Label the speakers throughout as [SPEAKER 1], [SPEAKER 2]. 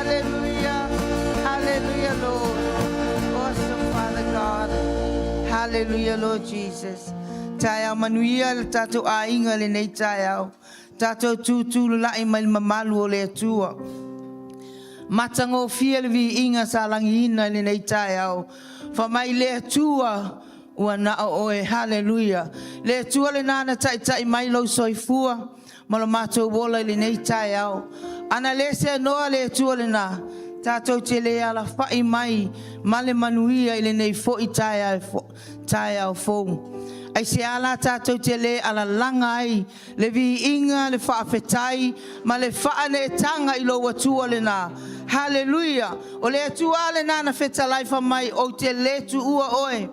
[SPEAKER 1] Hallelujah. Hallelujah, Lord. Awesome Father God. Hallelujah, Lord Jesus. Taeao manuia le tatou aiga i lenei taeao. Tatou tutulai mai le mamalu o le Atua. Matagofie le viiga sa lagiina i lenei taeao. Fai mai le Atua ua na o oe. Haleluia. Le Atua lena na taitai mai lou soifua ma lo matou ola i lenei taeao. Ana le seanoa le Atua lena, tatou te le alafai mai ma le manuia i lenei foi taeao fou. Aisea la tatou te le alalaga ai le viiga, le faafetai ma le faaneetaga i lou Atua lena? Haleluia! O le Atua lava lena na fetalai fai mai, “Ou te le tuua oe,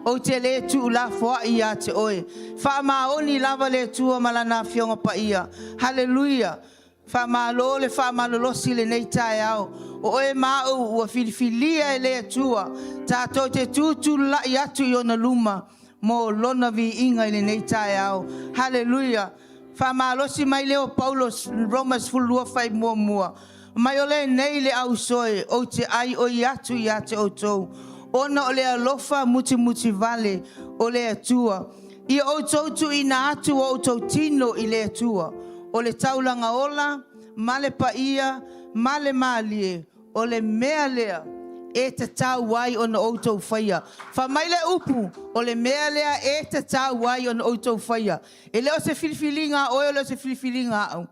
[SPEAKER 1] ou te le tuulafoai ia te oe.” E faamaoni lava le Atua ma Lana Afioga Paia. Haleluia! Faamalo le faamalolosi i lenei taeao. O oe ma au ua filifilia e le Atua tatou te tutulai atu i Ona luma mo Lona viiga i lenei taeao. Haleluia! Faamalosi mai lea o Paulo Roma 12 faaimu 1, fai mai, “O lenei le ausoe ou te aioi atu ia te outou, ona o le alofa mutimutivale o le Atua, ia outou tuuina atu o outou tino i le Atua, o le taulaga ola ma le paia ma le malie, o le mea lea e tatau ai ona outou faia.” Fai mai le upu, o le mea lea e tatau ai ona outou faia. E le o se filifiliga a oe, e le o se filifiliga a au,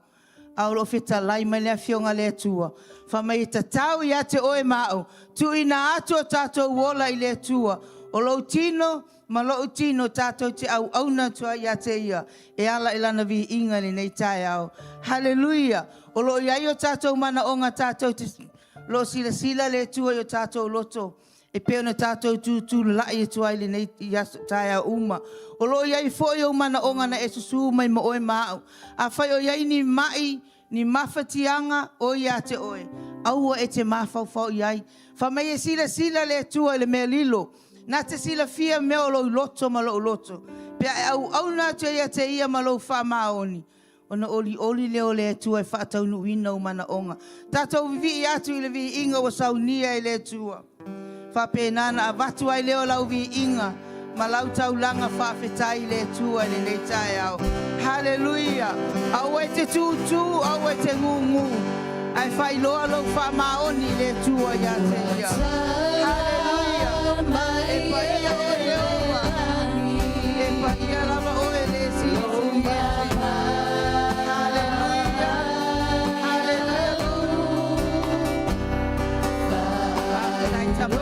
[SPEAKER 1] a o lo o fetalai mai le Afioga a le Atua, fai mai e tatau ia te oe ma au, tuuina atu o tatou ola i le Atua. O lou tino ma lou tino tatou te auauna atu ai ia te Ia e ala i Lana viiga i lenei taeao. Haleluia! O lo o i ai o tatou manaoga tatou te… o lo o silasila le Atua i o tatou loto e pei ona tatou tutulai atu ai i lenei taeao uma. O lo o i ai foi ou manaoga na e susu mai ma oe ma au. Afai o i ai ni mai, ni mafatiaga o ia te oe, aua e te mafaufau i ai. Fai mai e silasila le Atua i le mea lilo, na te silafia mea o lou loto ma lou loto pe a e auauna atu ai ia te Ia ma lou faamaoni, ona olioli lea o le Atua e faataunuuina ou manaoga. Tatou vivii atu i le viiga ua saunia e le Atua, faapena ona avatu ai lea o lau viiga ma lau taulaga faafetai i le Atua i lenei taeao. Haleluia! Aua e te tutu, aua e te gugu, ae faailoa lou faamaoni i le Atua ia te Ia. Haleluia! E paia oe Ieova, e paia lava oe le Silisili Ese. Haleluia! Haleluia! Faafetai Tama.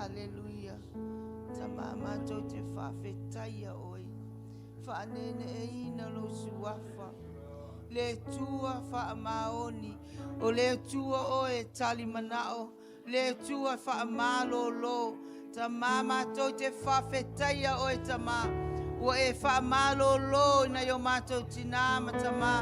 [SPEAKER 1] Haleluia. Tamā matou te faafetaia oe, faaneeneeina lou suafa, le Atua faamaoni, o le Atua oe e tali manao, le Atua faamalolo. Tamā matou te faafetaia oe Tamā, ua e faamalolo i nai o matou tinā ma tamā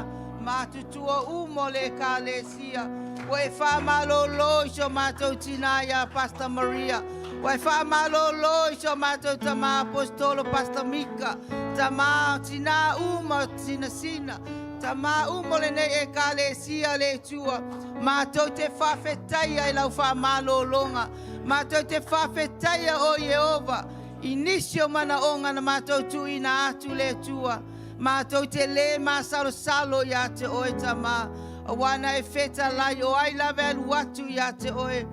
[SPEAKER 1] matutua uma o le Ekalesia. Ua e faamalolo i si o matou tinā ia Pastor Maria, ua e faamalolo i si o matou tamā Aposetolo Pastor Mika, tamā tinā uma sinasina, tamā uma o lenei Ekalesia le Atua, matou te faafetaia i lau faamalologa. Matou te faafetaia o Ieova i nisi o manaoga na matou tuuina atu le Atua. Matou te lē masalosalo iā te Oe Tamā, auā na e fetalai o ai lava e alu atu iā te Oe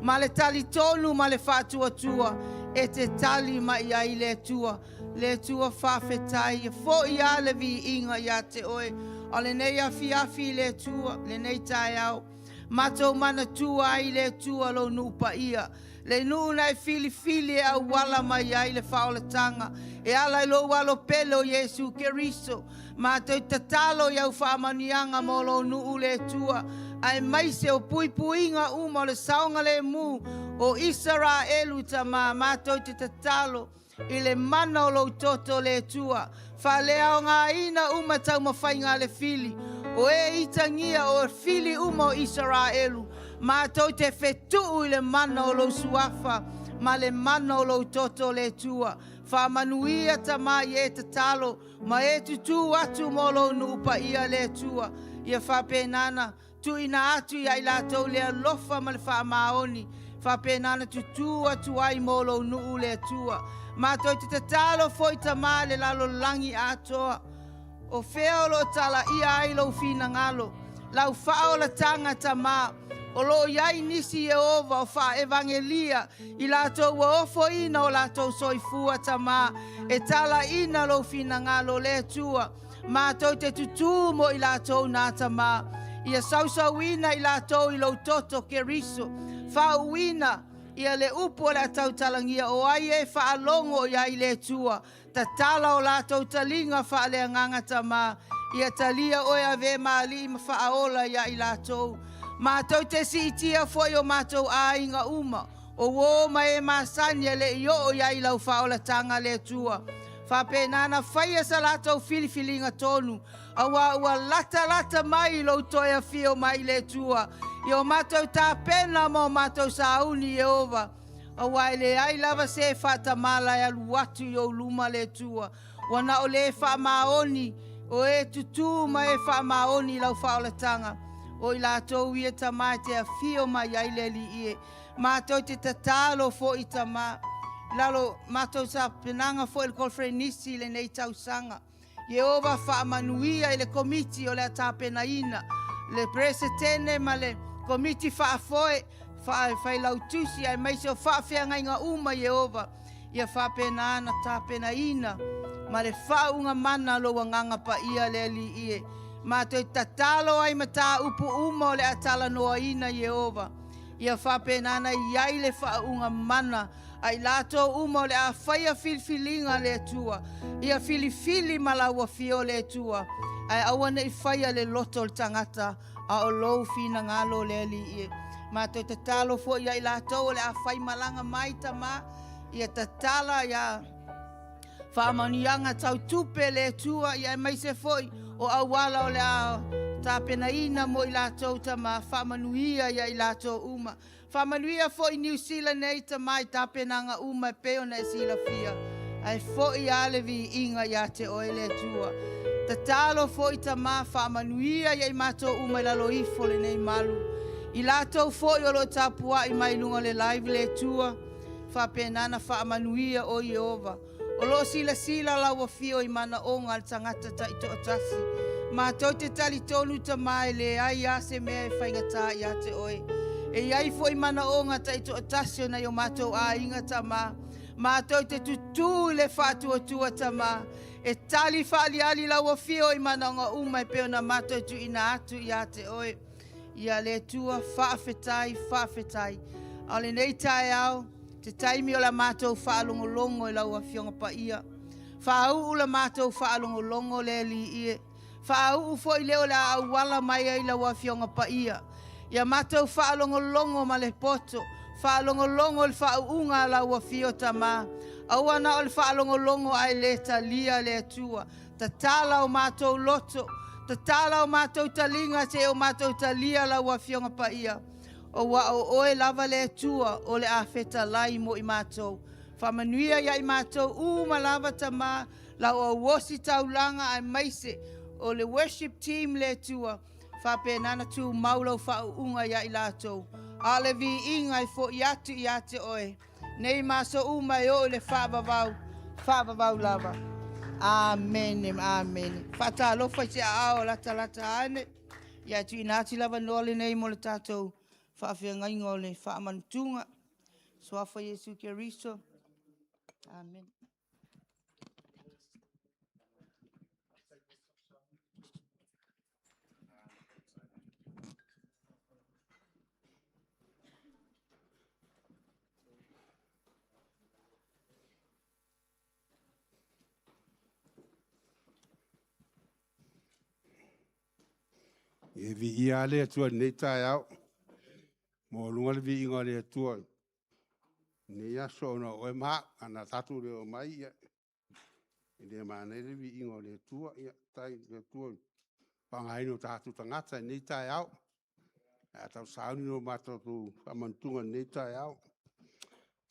[SPEAKER 1] ma le talitonu ma le faatuatua, e te tali mai i ai le Atua. Le Atua faafetai, e fo'i lava le viiga iā te Oe. A o lenei afiafi le Atua, lenei taeao, matou manatua ai le Atua lou nuu paia, le nuu na e filifili e auala mai ai le faaolataga e ala i lou Alo pele o Iesu Keriso. Matou tatalo i au faamanuiaga mo lou nuu le Atua, aemaise o puipuiga uma o le saogalemu o Isaraelu Tamā. Matou te tatalo i le mana o lou toto le Atua, faaleaogaina uma taumafaiga a le fili, o e itagia o fili uma o Isaraelu. Matou te fetuu i le mana o lou suafa ma le mana o lou toto le Atua. Faamanuia Tamā i e tatalo ma e tutū atu mo lou nuu paia le Atua, ia faapena ona tuuina atu ia i latou le alofa ma le faamaoni, faapena ona tutū atu ai mo lou nuu le Atua. Matou te tatalo foi Tamā i le lalolagi atoa, o fea o lo o talaia ai lou finagalo, lau faaolataga Tamā. O lo o i ai nisi Ieova o faaevagelia i latou ua ofoina o latou soifua Tamā, e talaina lou finagalo le Atua. Matou te tutū mo i latou nā Tamā, ia sausauina i latou i lou toto Keriso, faauuina ia le upu o le a tautalagia, o ai e faalogo i ai le Atua, tatala o latou taliga faaleagaga Tamā, ia talia oe avea ma Alii ma Faaola ia i latou. Matou te siitia foi o matou aiga uma, o uō ma e masani e le i oo i ai lau faaolataga le Atua, faapena ona faia sa latou filifiliga tonu, auā ua latalata mai lou toe afio mai le Atua. Ia o matou tapena ma o matou sauni Ieova, auā e leai lava se e faatamala e alu atu i ou luma le Atua, ua na o le faamaoni o e tutū ma e faamaoni i lau faaolataga, o i latou ia Tamā e te afio mai ai le Alii e. Matou te tatalo foi Tamā, i lalo matou tapenaga foi i le koneferenisi i lenei tausaga. Ieova faamanuia i le komiti o le a tapenaina, le Peresetene ma le komiti faafoe, failautusi aemaise o faafeagaiga uma Ieova, ia faapena ona tapenaina ma le faauuga mana lou Agaga Paia le Alii e. Matou te tatalo ai i mataupu uma o le a talanoaina Ieova, ia faapena ona i ai le faauuga mana a i latou uma o le a faia filifiliga a le Atua, ia filifili ma lau afio le Atua, ae aua ne i faia le loto o le tagata, a o lou finagalo le Alii e. Matou tatalo foi ia i latou o le a faimalaga mai Tamā, ia tatala ia faamanuiaga tau tupe le Atua, ia aemaise foi o auala o le a tapenaina mo i latou Tamā, faamanuia ia i latou uma. Faamanuia foi Niu Sila nei Tamā i tapenaga uma e pei ona e silafia, ae foi lava le viiga ia te Oe le Atua. Tatalo foi Tamā, faamanuia ia i matou uma i lalo ifo o lenei malu. I latou foi o lo o tapuai mai i luga o le live le Atua, faapena ona faamanuia o Ieova. O lo o silasila lau afio i manaoga a le tagata taitoatasi. Matou te talitonu Tamā e leai lava se mea e faigata ia te Oe. E i ai foi manaoga taitoatasi o nai o matou aiga Tamā. Matou te tutū i le faatuatua Tamā, e tali faaaliali lau afio i manaoga uma e pei ona matou tuuina atu ia te Oe. Ia le Atua, faafetai, faafetai. A o lenei taeao, Se taimi o le matou faalogologo i lau Afioga Paia. Faauu le matou faalogologo le Alii e. Faauu foi le o le a auala mai ai lau Afioga Paia. Ia matou faalogologo ma le poto, faalogologo i le faauuga a lau Afio Tama. Aua na o le faalogologo ae le talia le Atua. Tatala o matou loto, tatala o matou taliga seia o matou talia lau Afioga Paia. Aua o oe lava le Atua o le a fetalai mo i matou. Faamanuia ia i matou uma lava Tama, lau auositaulaga aemaise o le worship team le Atua, faapena ona tumau lau faauuga ia i latou. A o le viiga e foi atu ia te oe, nei ma aso uma e oo i le faavavau, faavavau lava. Amene, amene. Faatalofa i se aao o latalata ane, ia tuuina atu le avanoa lenei mo le tatou faafeagaiga o le faamanutuga. Suafa Iesu Keriso. Amene.
[SPEAKER 2] Ia viia lava le Atua i lenei taeao. E maualuga le viiga o le Atua i lenei aso ona o oe ma au. Ana tatou le omai, e le manaia le viiga o le Atua. Faafetai i le Atua i le faaaogaina o tatou tagata i lenei taeao, pe a tau sauni le matou faamanutuga i lenei taeao.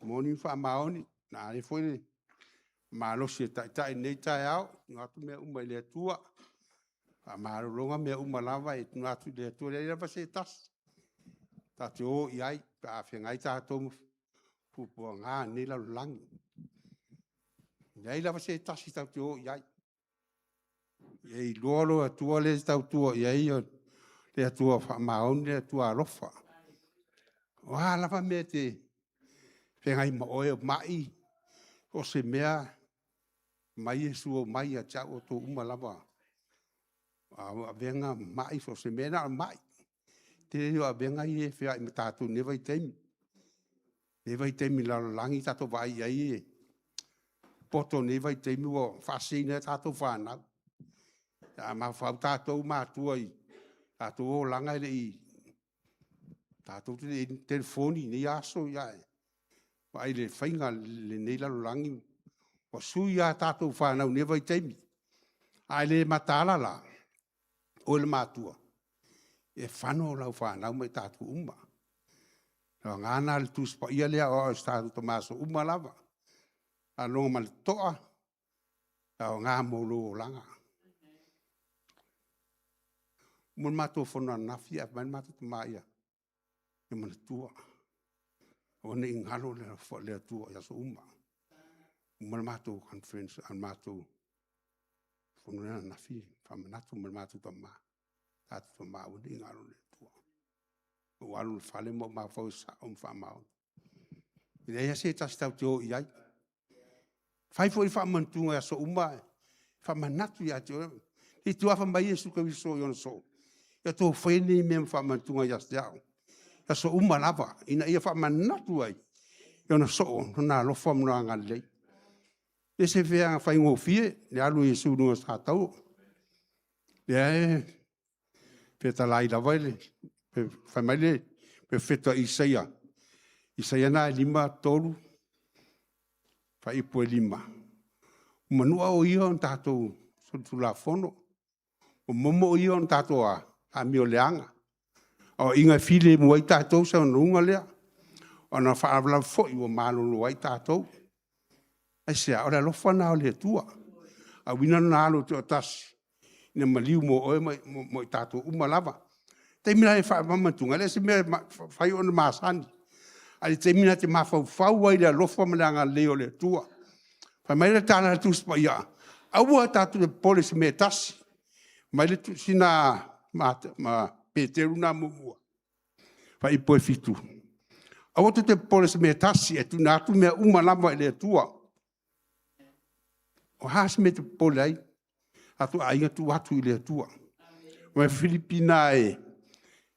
[SPEAKER 2] E moni ma faamaoni, o le a i ai foi le malosi e taitai i lenei taeao, e tuuina atu mea uma i le Atua. Faamalologa mea uma lava e tuuina atu i le Atua, e leai lava se tasi tatou te o i ai pe a feagai tatou ma puapuaga o lenei lalolagi. E leai lava se tasi tatou te o i ai. Ia iloa loa e le Atua lea e te tautua i ai o le Atua faamaoni, le Atua alofa. O a lava mea e te feagai ma oe, o mai, so o se mea, omai Iesu omai ia te au outou uma lava, o avega ma mai, so o se mea, na o mai. O le tele ia o avega ia e feoai ma tatou i lenei vaitaimi. Lenei vaitaimi i le lalolagi a tatou vaai i ai, o le poto o lenei vaitaimi ua faaseseina ai a tatou fanau. A mafaufau tatou matua i o tatou olaga e le i, tatou te le i i ai ni telefoni i nei aso, ae vaai i le faiga o lenei lalolagi, ua sui lava a tatou fanau i lenei vaitaimi. A e le mataala la oe le matua, e fano lau fanau ma i tatou uma. O le aoga lena o le Tusi Paia lea e aoao e si o tatou Tama Soo uma lava. Faalogo ma le totoa, e aoga mo lou olaga. Ua uma le matou fono ananafi ae fai mai le matou tama, ia manatua, aua ne i galo le alofa o le Atua i aso uma. Ua uma le matou conference a le matou fono lea ananafi faamanatu mai e le matou tama, tatou tama aua ne i galo le Atua. Ou alu i le fale ma ou mafaufau e sao ma faamaoni. E leai lava se tasi tatou te o i ai. Fai foi le faamanutuga i aso uma, faamanatu ia te oe. Ne i te i ua fai mai Iesu Keriso i ona soo, ia outou faia nei mea ma faamanatuga ia te au, aso uma lava, ina ia faamanatu ai i ona soo Lona alofa ma Lona agalelei. E le o se mea faigofie le alu o Iesu i luga o le satauro. O lea e fetalai lava, fai mai le Perofeta o Isaia, Isaia lena 53 fuaiupu 5, ua manua o ia ona tatou solitulafono, ua momo ia ona tatou amioleaga. O aoaiga e filemu ai tatou, o se uiga lea. O ona faalavelave foi ua malolo ai tatou. Aisea? O le alofa lena o le Atua, auina Lona Alo e toatasi ina ia maliu mo oe ma i tatou uma lava. O le taimi la o faamanutuga, e le o se mea e mafai ona masani, a o le taimi lena e te mafaufau ai i le alofa ma le agalelei o le Atua. Fai mai le tala a le Tusi Paia, aua tatou te popole i se mea e tasi. Fai mai le tusi lena a Peteru 1, fuaiupu 7, aua tou te popole i se mea e tasi, ae tuuina atu mea uma lava i le Atua. O a se mea e te popole ai, tatou aiga, tuu atu i le Atua. O Filipi lena e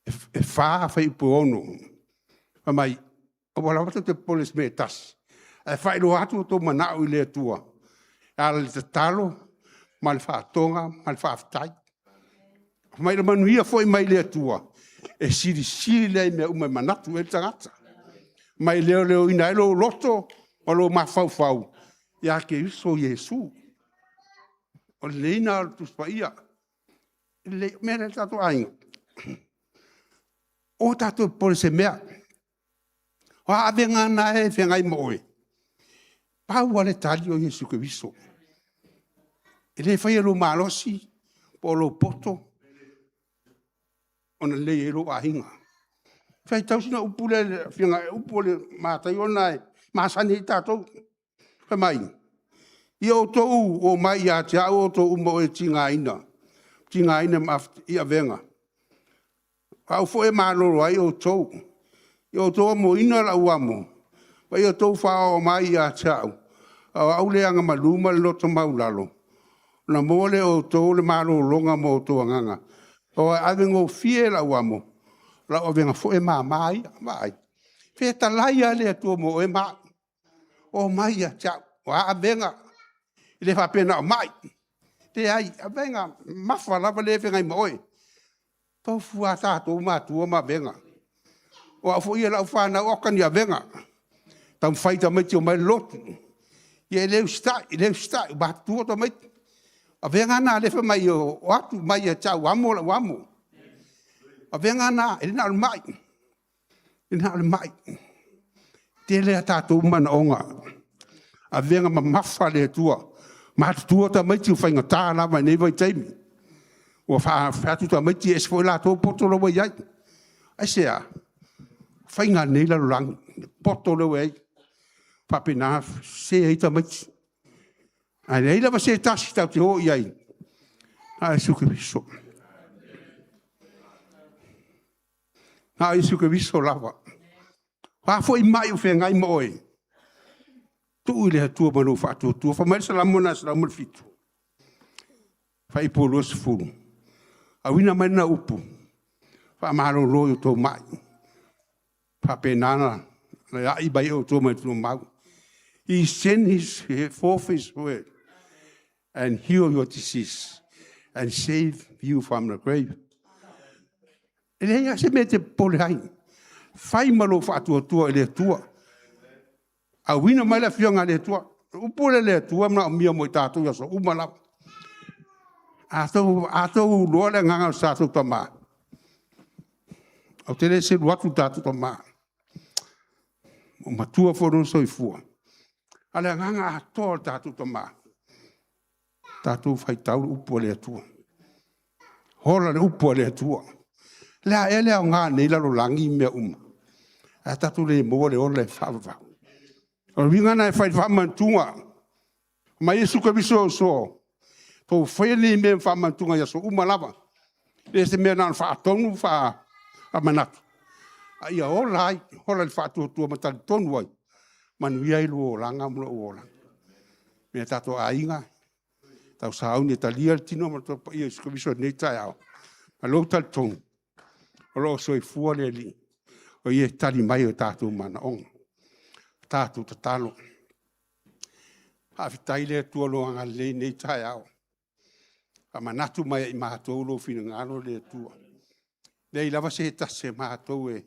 [SPEAKER 2] 4 fuaiupu e 6, fai mai, Aua lava tou te popole i se mea e tasi, ae faailoa atu outou manao i le Atua e ala i le tatalo ma le faatoga ma le faafetai. Ma ia manuia foi mai le Atua e silisili lea i mea uma e manatu i ai le tagata, ma e leoleoina ai lou loto ma lou mafaufau ia Keriso Iesu. O le lelei lena o le Tusi Paia. O le mea lea lo tatou aiga, aua tatou te popole i se mea. O a avega na e feagai ma oe, pau lava le tali o Iesu Keriso. E le faia e lou malosi po o lou poto ona lelei ai lou aiga. Faitau sina upu lea le upu o le Mataio lena e masani ai tatou. Fai mai, ia outou omai ia te au outou uma o e tigaina i avega, o au foi e malolo ai outou. Ia outou amoina lau amo ma ia outou faaaoao mai ia te au, aua o au le agamalu ma le loto maualalo, ona maua lea e outou o le malologa mo outou agaga. Aua e avegofie lau amo, o lau avega foi e mama ia. Vaai, e fetalai lava le Atua mo oe ma au, omai ia te au, o a avega, e le faapea na o mai, leai avega mamafa lava lea e feagai ma oe. E tofu lava tatou matua ma avega. O au foi ia i lau fanau, oka ni avega, taumafai tamaiti e omai i le lotu, ia e le usitai, e le usitai, ua matutua tamaiti. O avega na o lea e fai mai, o atu mai ia te au, amo lau amo. O avega na, e le na o le mai, e le na o le mai. E tele a tatou manaoga, avega mamafa a le Atua. Matutua tamaiti ua faigata lava i lenei vaitaimi, ua fai atu tamaiti e ese foi o latou poto la ua i ai. Aisea? O faiga a lenei lalolagi, le poto lea ua i ai, ua faapena ona sese ai tamaiti. Ae leai lava se tasi tatou te o i ai, na o Iesu Keriso. Na o Iesu Keriso lava. O a foi mai o feagai ma oe, tuu i le Atua ma lou faatuatua. Fai mai le Salamo lena 107 fuaiupu 20, auina mai lana upu, faamalolo i outou mai, faapena ona lai mai ai outou mai le atunuu mamao. He send forth His word and heal your disease and save you from the grave. E leai lava se mea e te popole ai, fai ma lou faatuatua i le Atua. Auina mai le Afioga a le Atua. O le upu lea o le Atua e manaomia mo i tatou i aso uma lava. A outou iloa le agaga o le tatou Tama, ou te le selu atu i le tatou Tama, ua matua foi lona soifua, a o le agaga atoa o le tatou Tama, tatou faitau le upu a le Atua, ola le upu a le Atua. O le a ea le aoga o lenei lalolagi ma mea uma, ae tatou le maua le ola e faavavau? O le uiga lena e fai ai le faamanatuga, fai mai Iesu Keriso o le uso, outou faia nei mea ma faamanatuga i aso uma lava. E le o se mea na ona faatonu ma faamanatu, a ia ola ai, ola i le faatuatua ma talitonu ai, e manuia ai lou olaga ma lou olaga. Le tatou aiga, tau sauni e talia le tino ma le Toto Paia o Iesu Keriso i lenei taeao, ma lou talitonu, o lo o soifua le Alii, o Ia e tali mai i o tatou manaoga. Tatou tatalo. Faafetai i le Atua i lou agalelei i lenei taeao, faamanatu mai ia i matou lou finagalo le Atua. E leai lava se tasi o matou e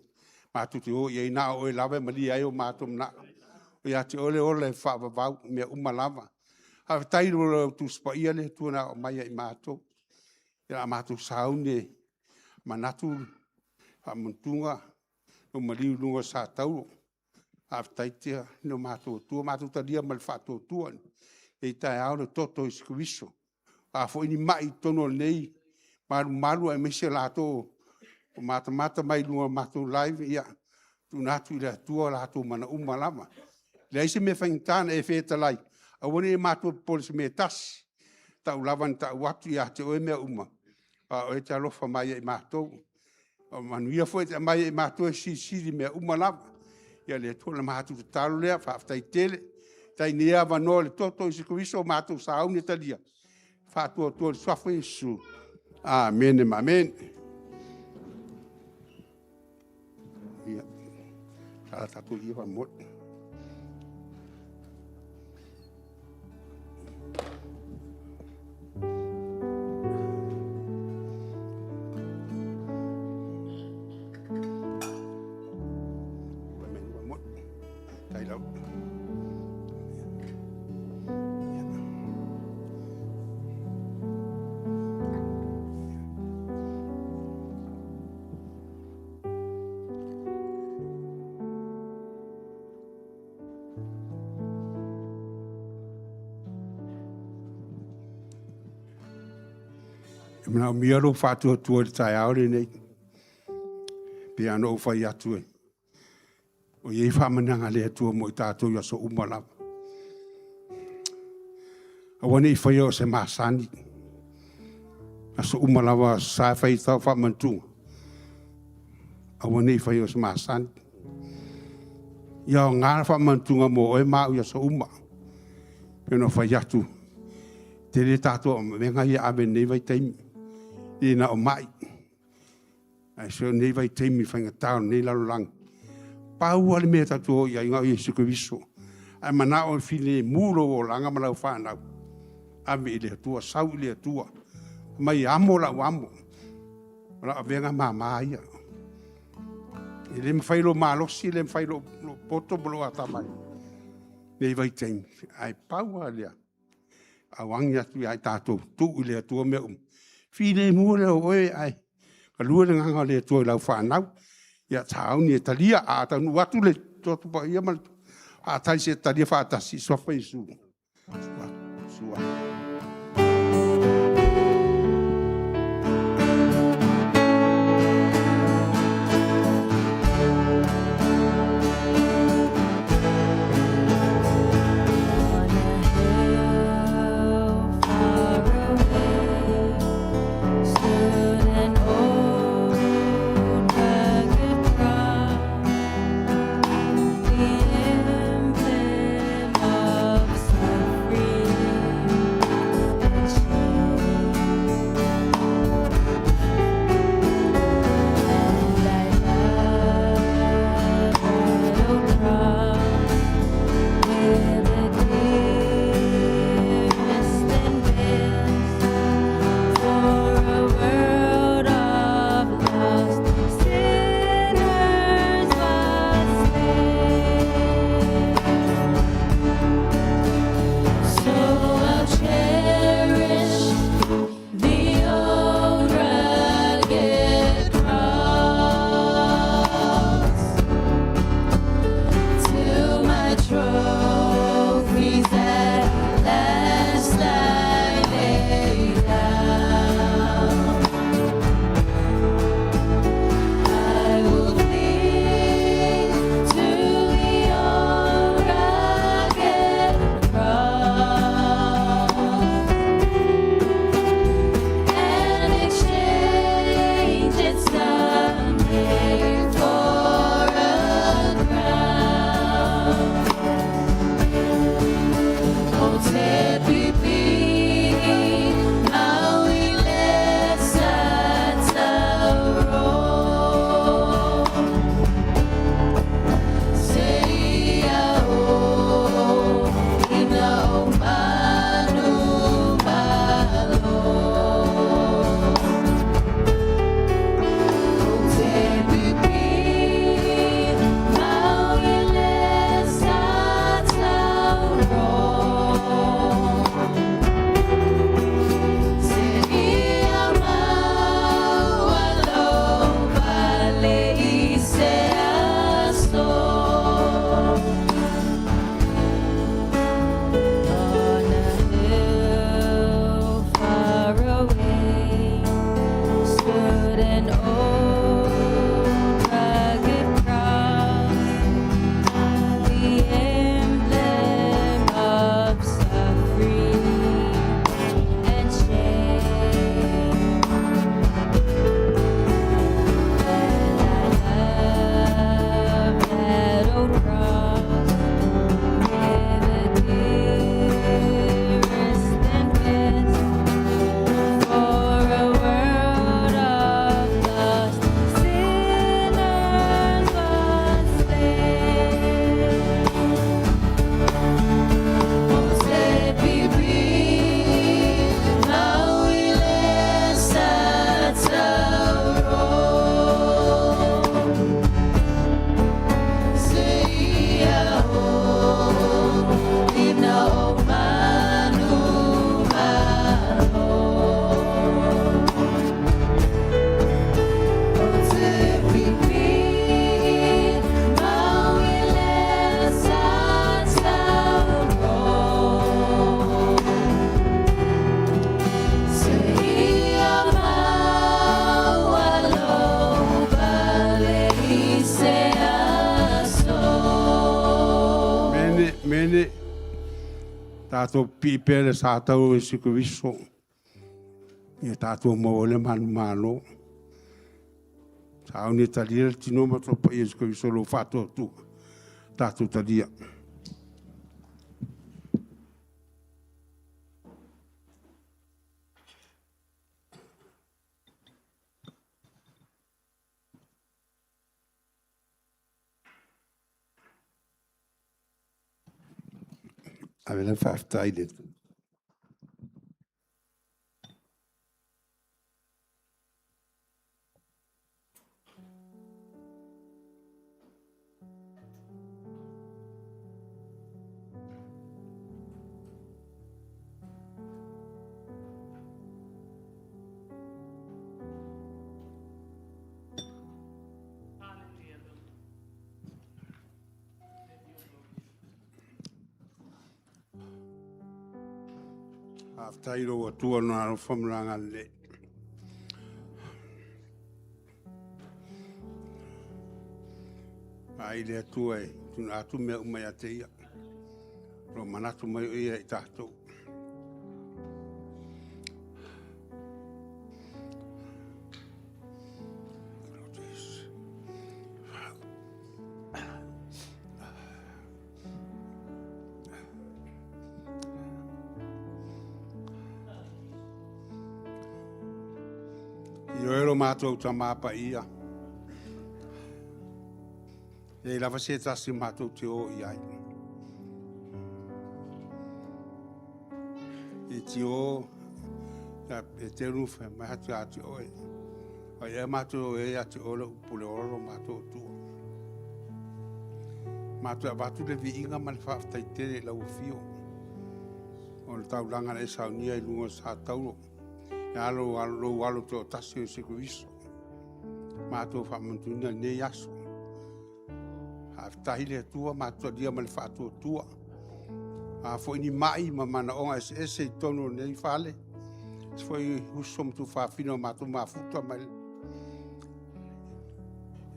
[SPEAKER 2] matou te o i ai, na o Oe lava e malie ai o matou manao. O ia te Oe le ola e faavavau i mea uma lava. Faafetai i lau Tusi Paia le Atua na aao mai ia i matou, a matou sauni e manatu le faamanatuga o lou maliu i luga o le satauro. Faafetai i lo matou Atua, matou talia ma le faatuatua i lenei taeao le toto o Iesu Keriso. O a foi ni mai i totonu o lenei malumalu aemaise i latou o matamata mai i luga o le matou live, ia tuuina atu i le Atua o latou manaoga uma lava. E leai se mea faigata na e fetalai, aua ne i matou popole i se mea e tasi, tau lava ina tau atu ia te Oe mea uma, aua o Oe e te alofa mai ia i matou. O manuia foi e te aumai ia i matou e silisili i mea uma lava. Ia le Atua, o le matou tatalo lea, faafetai tele. Faafetai i lenei avanoa i le toto o Iesu Keriso ua matou sauni e talia, faatuatua i le suafa o Iesu. Amene ma amene. Sa tatou ia faamolemole. E manaomia lou faatuatua i le taeao lenei. E pei lava ona ou fai atu, o i ai faamanuiaga a le Atua mo i tatou i aso uma lava. Aua ne i faia o se masani, aso uma lava, Aso Sa e fai ai sau faamanatuga, aua ne i faia o se masani. Ia aoga le faamanatuga mo oe ma au i aso uma. E pei ona ou fai atu, e tele tatou avega ia e ave i lenei vaitaimi, e le na o mai, ae o lenei vaitaimi i le faigata o lenei lalolagi. Pau lava le mea tatou te o i ai, na o Iesu Keriso. A e manao e filemu lou olaga ma lau fanau, ave i le Atua, sau i le Atua. Fai mai amo lau amo, o lau avega mama ia. E le mafai e lou malosi, e le mafai e lou poto ma lou atamai i lenei vaitaimi, ae pau lava lea, auagi atu ia i tatou, tuu i le Atua mea uma, filemu lea o oe ae galue le Agaga o le Atua i lau fanau. Ia sauni e talia, a taunuu atu le Tusi Paia ma le faatasi e talia faatasi i le Suafa o Iesu, susu atu.
[SPEAKER 3] On a hill far away stood an old rugged cross, the emblem of suffering.
[SPEAKER 2] Mene, tatou pipii pea le sa tau o Iesu Keriso, ia tatou maua ai le manumalo. Sauni e talia le tino ma to paia Iesu Keriso lou faatuatua, tatou talia. Ave le faafetai i le Faafetai i lou Atua i Lona alofa ma Lona agalelei. Vaai le Atua e tuuina atu mea uma ia te Ia. O lo o manatu mai o Ia ia i tatou. Ioe lo matou Tama Paia, e leai lava se tasi matou te o i ai. E te o, ia Peteru fai mai atu ia te oe, ai ea matou o ia te oe le upu le ola lo matou Atua. Matou avatu le viiga ma le faafetai tele i lau afio o le taulaga na e saunia i luga o le sa tauro, e a lou alo toatasi o Iesu Keriso. Matou faamanatuina lenei aso. Faafetai le Atua, matou talia ma le faatuatua. A foi ni mai ma manaoga eseese i totonu o lenei fale, aemaise foi uso ma tuafafine o matou mafuta mai.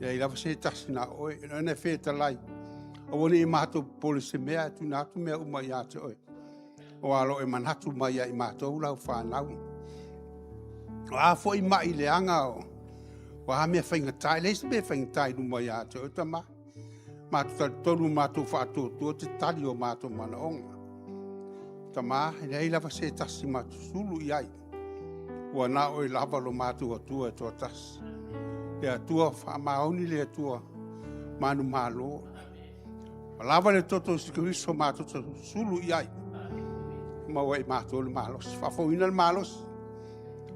[SPEAKER 2] E leai lava se tasi na o oe. O lena e fetalai, aua ne i matou popole i se mea, ae tuuina atu mea uma ia te oe, aua o lo o e manatu mai ia i matou lau fanau. O a foi mai leaga, o a mea faigata, e leai se mea e faigata i luma ia te oe Tama. Matou talitonu ma matou faatuatua e te tali o matou manaoga. Tama, e leai lava se tasi matou te sulu i ai, ua na o oe lava lo matou Atua e toatasi. Le Atua faamaoni, le Atua manumalo. Ua lava le toto o Iesu Keriso matou te sulu i ai, maua e i matou le malosi, faafouina le malosi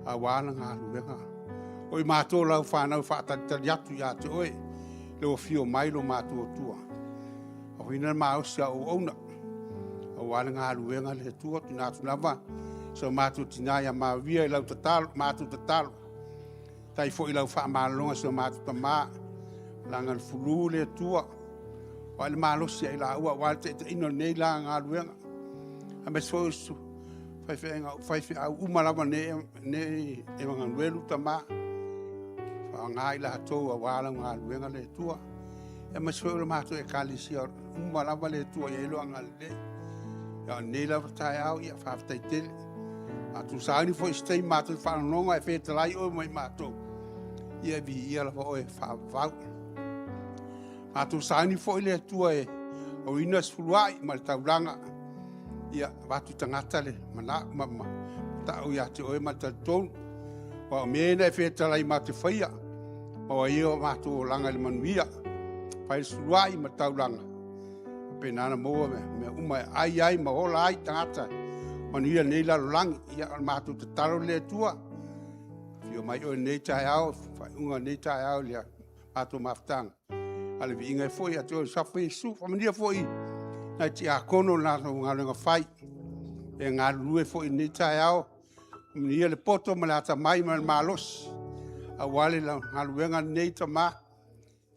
[SPEAKER 2] aua le galuega. O i matou o lau fanau e faatalitali atu ia te oe, lou afio mai lo matou Atua. Faafouina le malosi o au auauna, aua le galuega le Atua. Tuuina atu lava si o matou tina ia Maria i lau tatalo, matou tatalo. Faafetai foi i lau faamalologa i si o matou tama, laga le fulu le Atua, foai le malosi ia i laua aua le taitaiina o lenei la galuega. Aemaise foi o faifeau uma lava o lenei Emanuelu, Tama, faaaoga i latou aua lau galuega le Atua. Aemaise foi o le matou ekalesia uma lava le Atua e i ai lou agalelei. A o lenei lava taeao, ia faafetai tele. Matou sauni foi i se taimi matou te faalogologo ae fetalai oe ma i matou, ia viia lava oe e faavavau. Matou sauni foi le Atua e auina le sefuluai ma le taulaga, ia avatu i tagata le manao ma matau ia te oe ma le talitonu. Aua o mea ia na e fetalai matou te faia, maua ai o matou olaga i le manuia. Fai le sefuluai ma le taulaga, faapena ona maua mea uma e ai ai ma ola ai tagata, manuia i lenei lalolagi. Ia, o le matou tatalo lea le Atua, afio mai oe i lenei taeao, faaiuga o lenei taeao i le matou mafutaga, a o le viiga e foi ia te oe i le suafa o Iesu. Faamanuia foi i nai tiakono i le latou galuega fai, e galulue foi i lenei taeao, faamanuia le poto ma le atamai ma le malosi aua le galuega lenei Tama.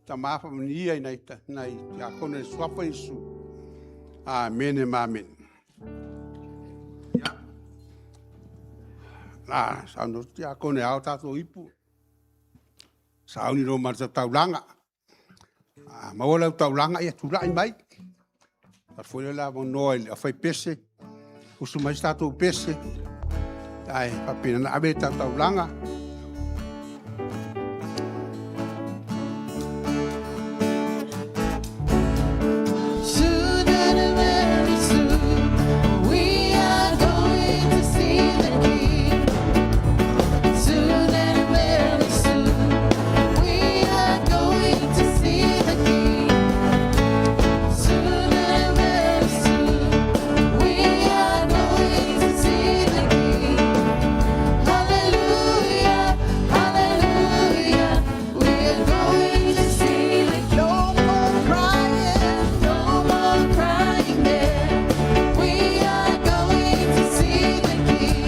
[SPEAKER 2] Tama faamanuia i nai tiakono i le suafa o Iesu. Amene ma amene. Ia, o le a saunoa atu le tiakono e ao tatou ipu, sauni loa ma le taulaga. A maua lau taulaga, ia tulai mai. Atu foi lea le avanoa i le aufaipese, usu mai se tatou pese, ae faapena ona ave le tatou taulaga.
[SPEAKER 1] Soon and very soon, we are going to see the King. Soon and very soon, we are going to see the King. Soon and very soon, we are going to see the King. Hallelujah, hallelujah, we are going to see the King. No more crying, no more crying there. We are going to see the King.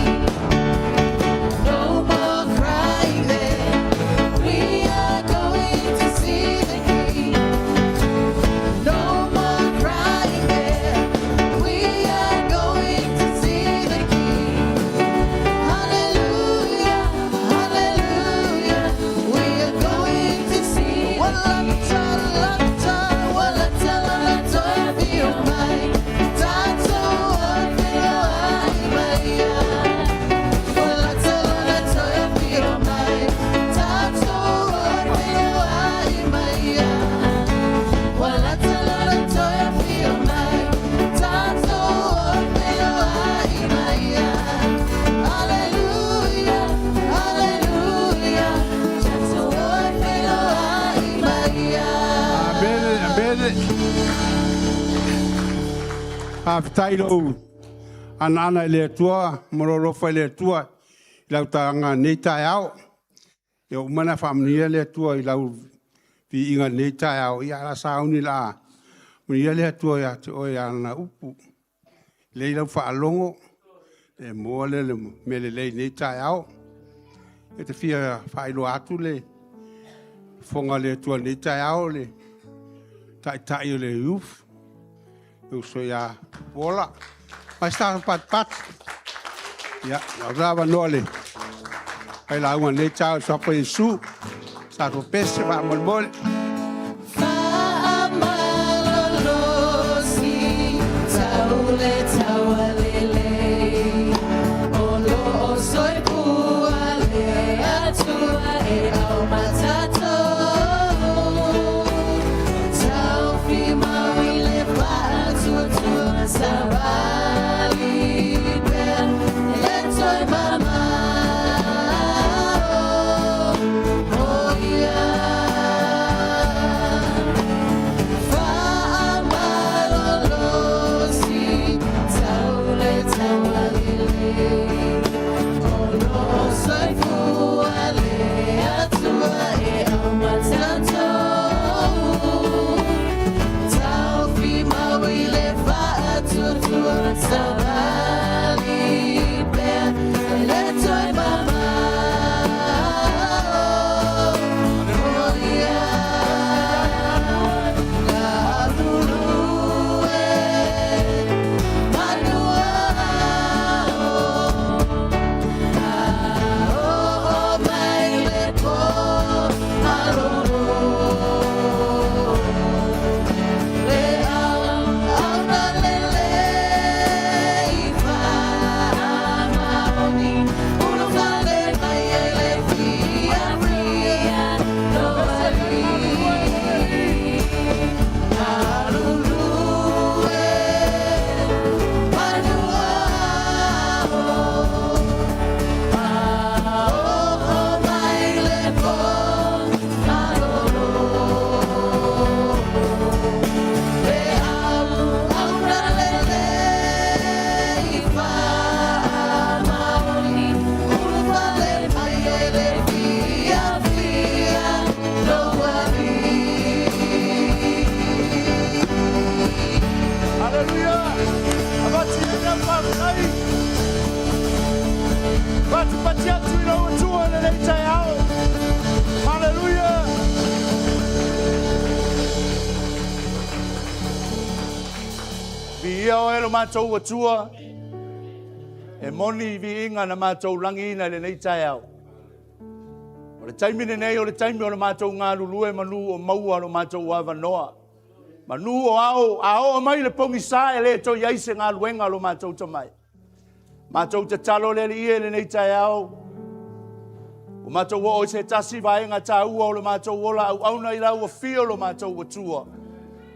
[SPEAKER 1] No more crying there. We are going to see the King. No more crying there. We are going to see the King. Hallelujah, hallelujah. We are going to see the Hallelujah, hallelujah.
[SPEAKER 2] Amene, amene. Faafetai lou anaana i le Atua ma lou alofa i le Atua i lau taga i lenei taeao. Ia ua uma ona faamanuia le Atua i lau viiga i lenei taeao, ia ae o le a sauni o le a manuia le Atua ia te oe i ana upu. Lelei lau faalogo, e maua le mea lelei i lenei taeao. Ou te fia faailoa atu le fofoga o le Atua i lenei taeao, le taitai o le youth, le uso ia Tupuola. Mai se tatou patupatu. Ia, lau avanoa le failauga i lenei taeao i le suafa o Iesu. Se tatou pese faamolemole.
[SPEAKER 4] Haleluia! Avatu i le faafetai. Patipati atu i lau Atua i lenei taeao. Haleluia! Viia oe lo matou Atua, e moni viiga na matou lagiina i lenei taeao. O le taimi lenei o le taimi o le matou galulue manu o maua lo matou avanoa. Manu o ao, a oo mai le pogisa e le toe i ai se galuega a lo matou tamai. Matou tatalo le Alii e lenei taeao, ua matou oo i se tasi vaega taua o le matou ola auauna i lau afio lo matou Atua.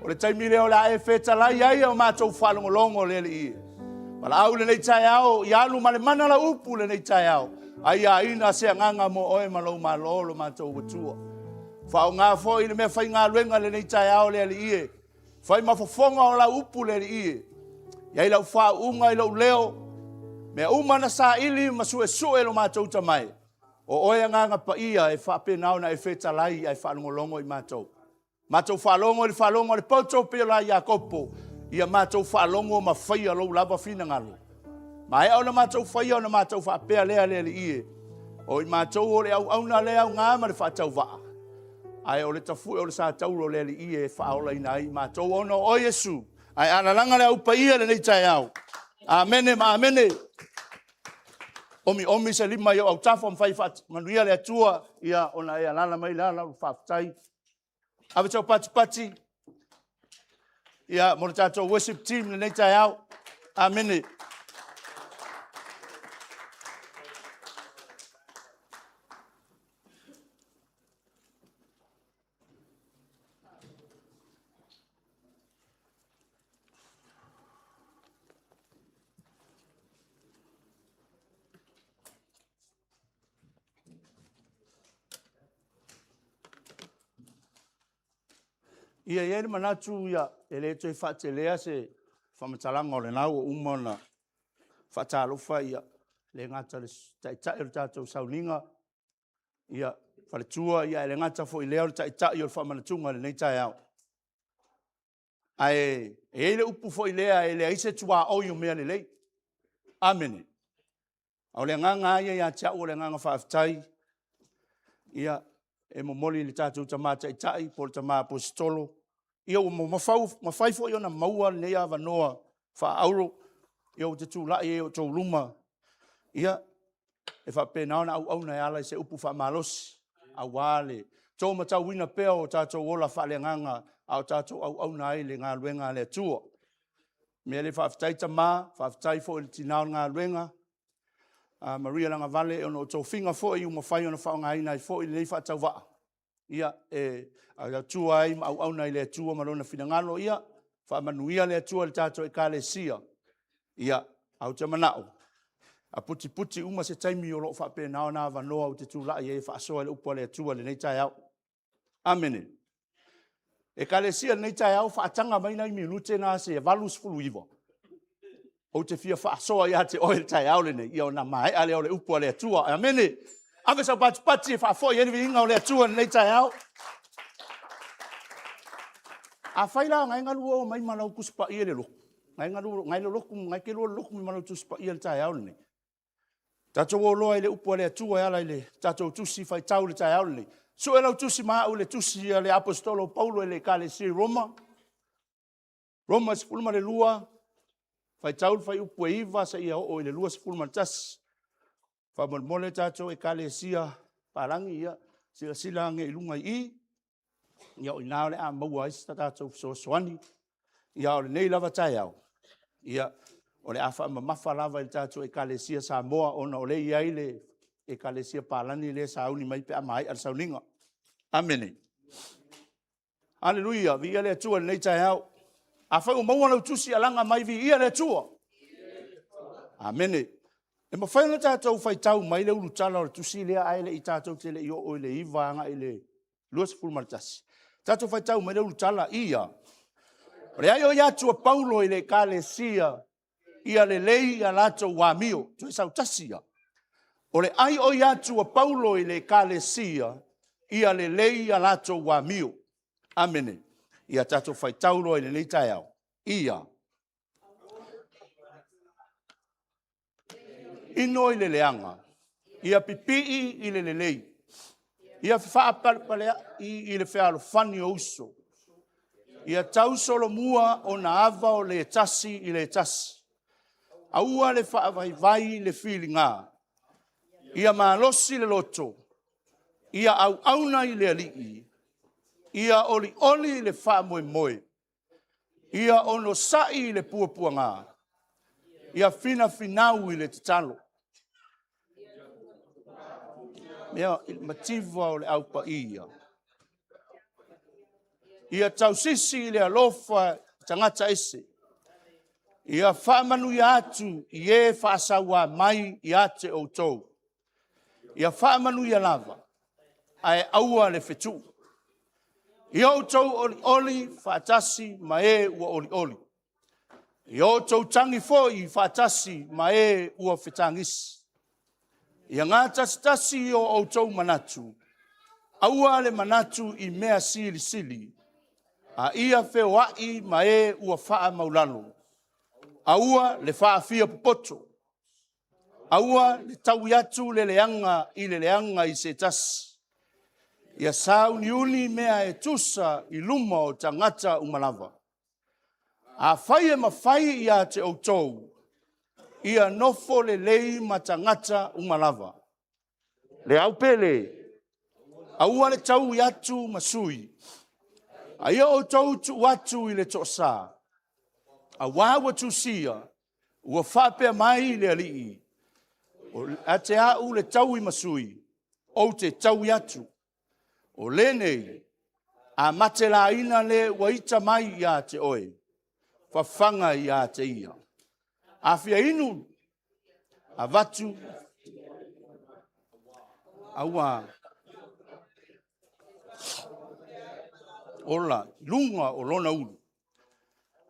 [SPEAKER 4] O le taimi lea o le a e fetalai ai a matou faalogologo le Alii e. Valaau lenei taeao, ia alu ma le mana lau upu lenei taeao, a ia aina se agaga mo oe ma lou Malo lo matou Atua. Faaaoga foi le mea faigaluega lenei taeao le Alii e. Fai ma fofoga o lau upu le Alii e. I ai lau faauuga i lou leo, mea uma na saili ma suesue lo matou tamae, o oe Agaga Paia e faapena ona e fetalai ae faalogologo i matou. Matou faalogo i le faalogo a le poto pei o la Iakopo, ia matou faalogo ma faia lou lava finagalo. Maea ona matou faia ona matou faapea lea le Alii e, o i matou o le auauna le aoga ma le faatauvaa, ae o le tafue o le satauro le Alii e faaolaina ai i matou ona o oe Iesu. Ae alalaga le au paia i lenei taeao. Amene ma amene. Omiomi se lima i ou autafa ma fai faamanuia le Atua, ia ona e alala mai lea lau faafetai. Ave sau patipati ia mo le tatou worship team lenei taeao. Amene. Ia, e i ai le manatu ia, e le toe faatelea se faamatalaga o lena ua uma ona faatalofa ia, e le gata i le Taitai o le tatou sauniga, ia, faletua, ia ae le gata foi i lea o le Taitai o le faamanatuga i lenei taeao. Ae e i ai le upu foi lea, e leai se tuaoi o mea lelei. Amene. A o le agaga lava ia ia te au o le agaga faafetai, ia, e momoli i le tatou Tama Taitai po o le Tama Aposetolo, ia ua mafai foi ona maua lenei avanoa faaauro, ia ou te tulai ai i o outou luma, ia, e faapena ona auauna e ala i se upu faamalosi, aua le taumatauina pea o tatou ola faaleagaga a o tatou auauna ai i le galuega a le Atua. O le mea lea, faafetai tama, faafetai foi i le tina o le galuega, Maria Lagavale, ona o tofiga foi ua mafai ona faaaogaina ai foi lenei faatauvaa, ia, e tautua ai ma auauna ai i le Atua ma Lona finagalo. Ia faamanuia le Atua i le tatou Ekalesia. Ia, ae ou te manao, a putiputi uma se taimi o lo o faapena ona avanoa ou te tulai ai e faasoa le upu a le Atua i lenei taeao. Amene. Ekalesia i lenei taeao, faataga mai nai minute na se 89, ou te fia faasoa ia te oe i le taeao lenei, ia ona maea lea o le upu a le Atua. Amene. Ave sau patipati e faafoi ai le viiga o le Atua i lenei taeao. Afai la o na e galu o mai ma lau Tusi Paia i le lotu, na e galu, na e lolotu, na e te lua lolotu mai ma lau Tusi Paia i le taeao lenei. Tatou o loa i le upu a le Atua e ala i le tatou Tusi Faitau i le taeao lenei. Sue lau Tusi ma au i le Tusi a le Aposetolo o Paulo i le Ekalesia i Roma. Roma 12, faitau le fuaiupu e 9 seia oo i le 21. Faamolemole tatou Ekalesia palagi, ia silasila ane i luga i i, ia o i ina o le a maua ai se tatou fesoasoani. Ia a o lenei lava taeao, ia, o le a faamamafa lava i le tatou Ekalesia Samoa ona o lea e i ai le Ekalesia palagi lea e sauni mai pe a maea le sauniga. Amene. Aleluia, viia le Atua i lenei taeao. Afai ua maua lau tusi alaga mai, viia le Atua. Amene. E mafai ona tatou faitau mai le ulutala o le tusi lea ae le i tatou te le i oo i le 9 agai i le 21. Tatou faitau mai le ulutala, ia. O le ai o ia atu a Paulo i le ekalesia ia lelei a latou amio. Toe sau tasi ia. O le ai o ia atu a Paulo i le ekalesia ia lelei a latou amio. Amene. Ia tatou faitau loa i lenei taeao. Ia. Ino i le leaga, ia pipii i le lelei, ia faapalepaleai i le fealofani o uso, ia tausolomua ona ava o le tasi i le tasi. Aua le faavaivai le filiga, ia malosi le loto, ia auauna i le Alii, ia olioli le faamoemoe. Ia onosai i le puapuaga. Ia finafinau i le tatalo. Ia mativa o le au paia. Ia tausisi i le alofa i tagata ese. Ia faamanuia atu i e faasauā mai ia te outou. Ia faamanuia lava, ae aua le fetuu. Ia outou olioli faatasi ma e ua olioli. Ia outou tagi foi faatasi ma e ua fetagisi. Ia gatasitasi o outou manatu, aua le manatu i mea silisili, a ia feoai ma e ua faamaulalo. Aua le faafia popoto. Aua le taui atu le leaga i le leaga i se tasi. Ia sauniuni mea e tusa i luma o tagata uma lava. Afai e mafai ia te outou, ia nofo lelei ma tagata uma lava. Le au pele, aua le taui atu ma sui, a ia outou tuu atu i le toasa, auā ua tusia, ua faapea mai le Alii, o te au le taui ma sui, ou te taui atu. O lenei, a matelaina le ua ita mai ia te oe, fafaga ia te ia. A fia inu, avatu auā ola luga o lona ulu.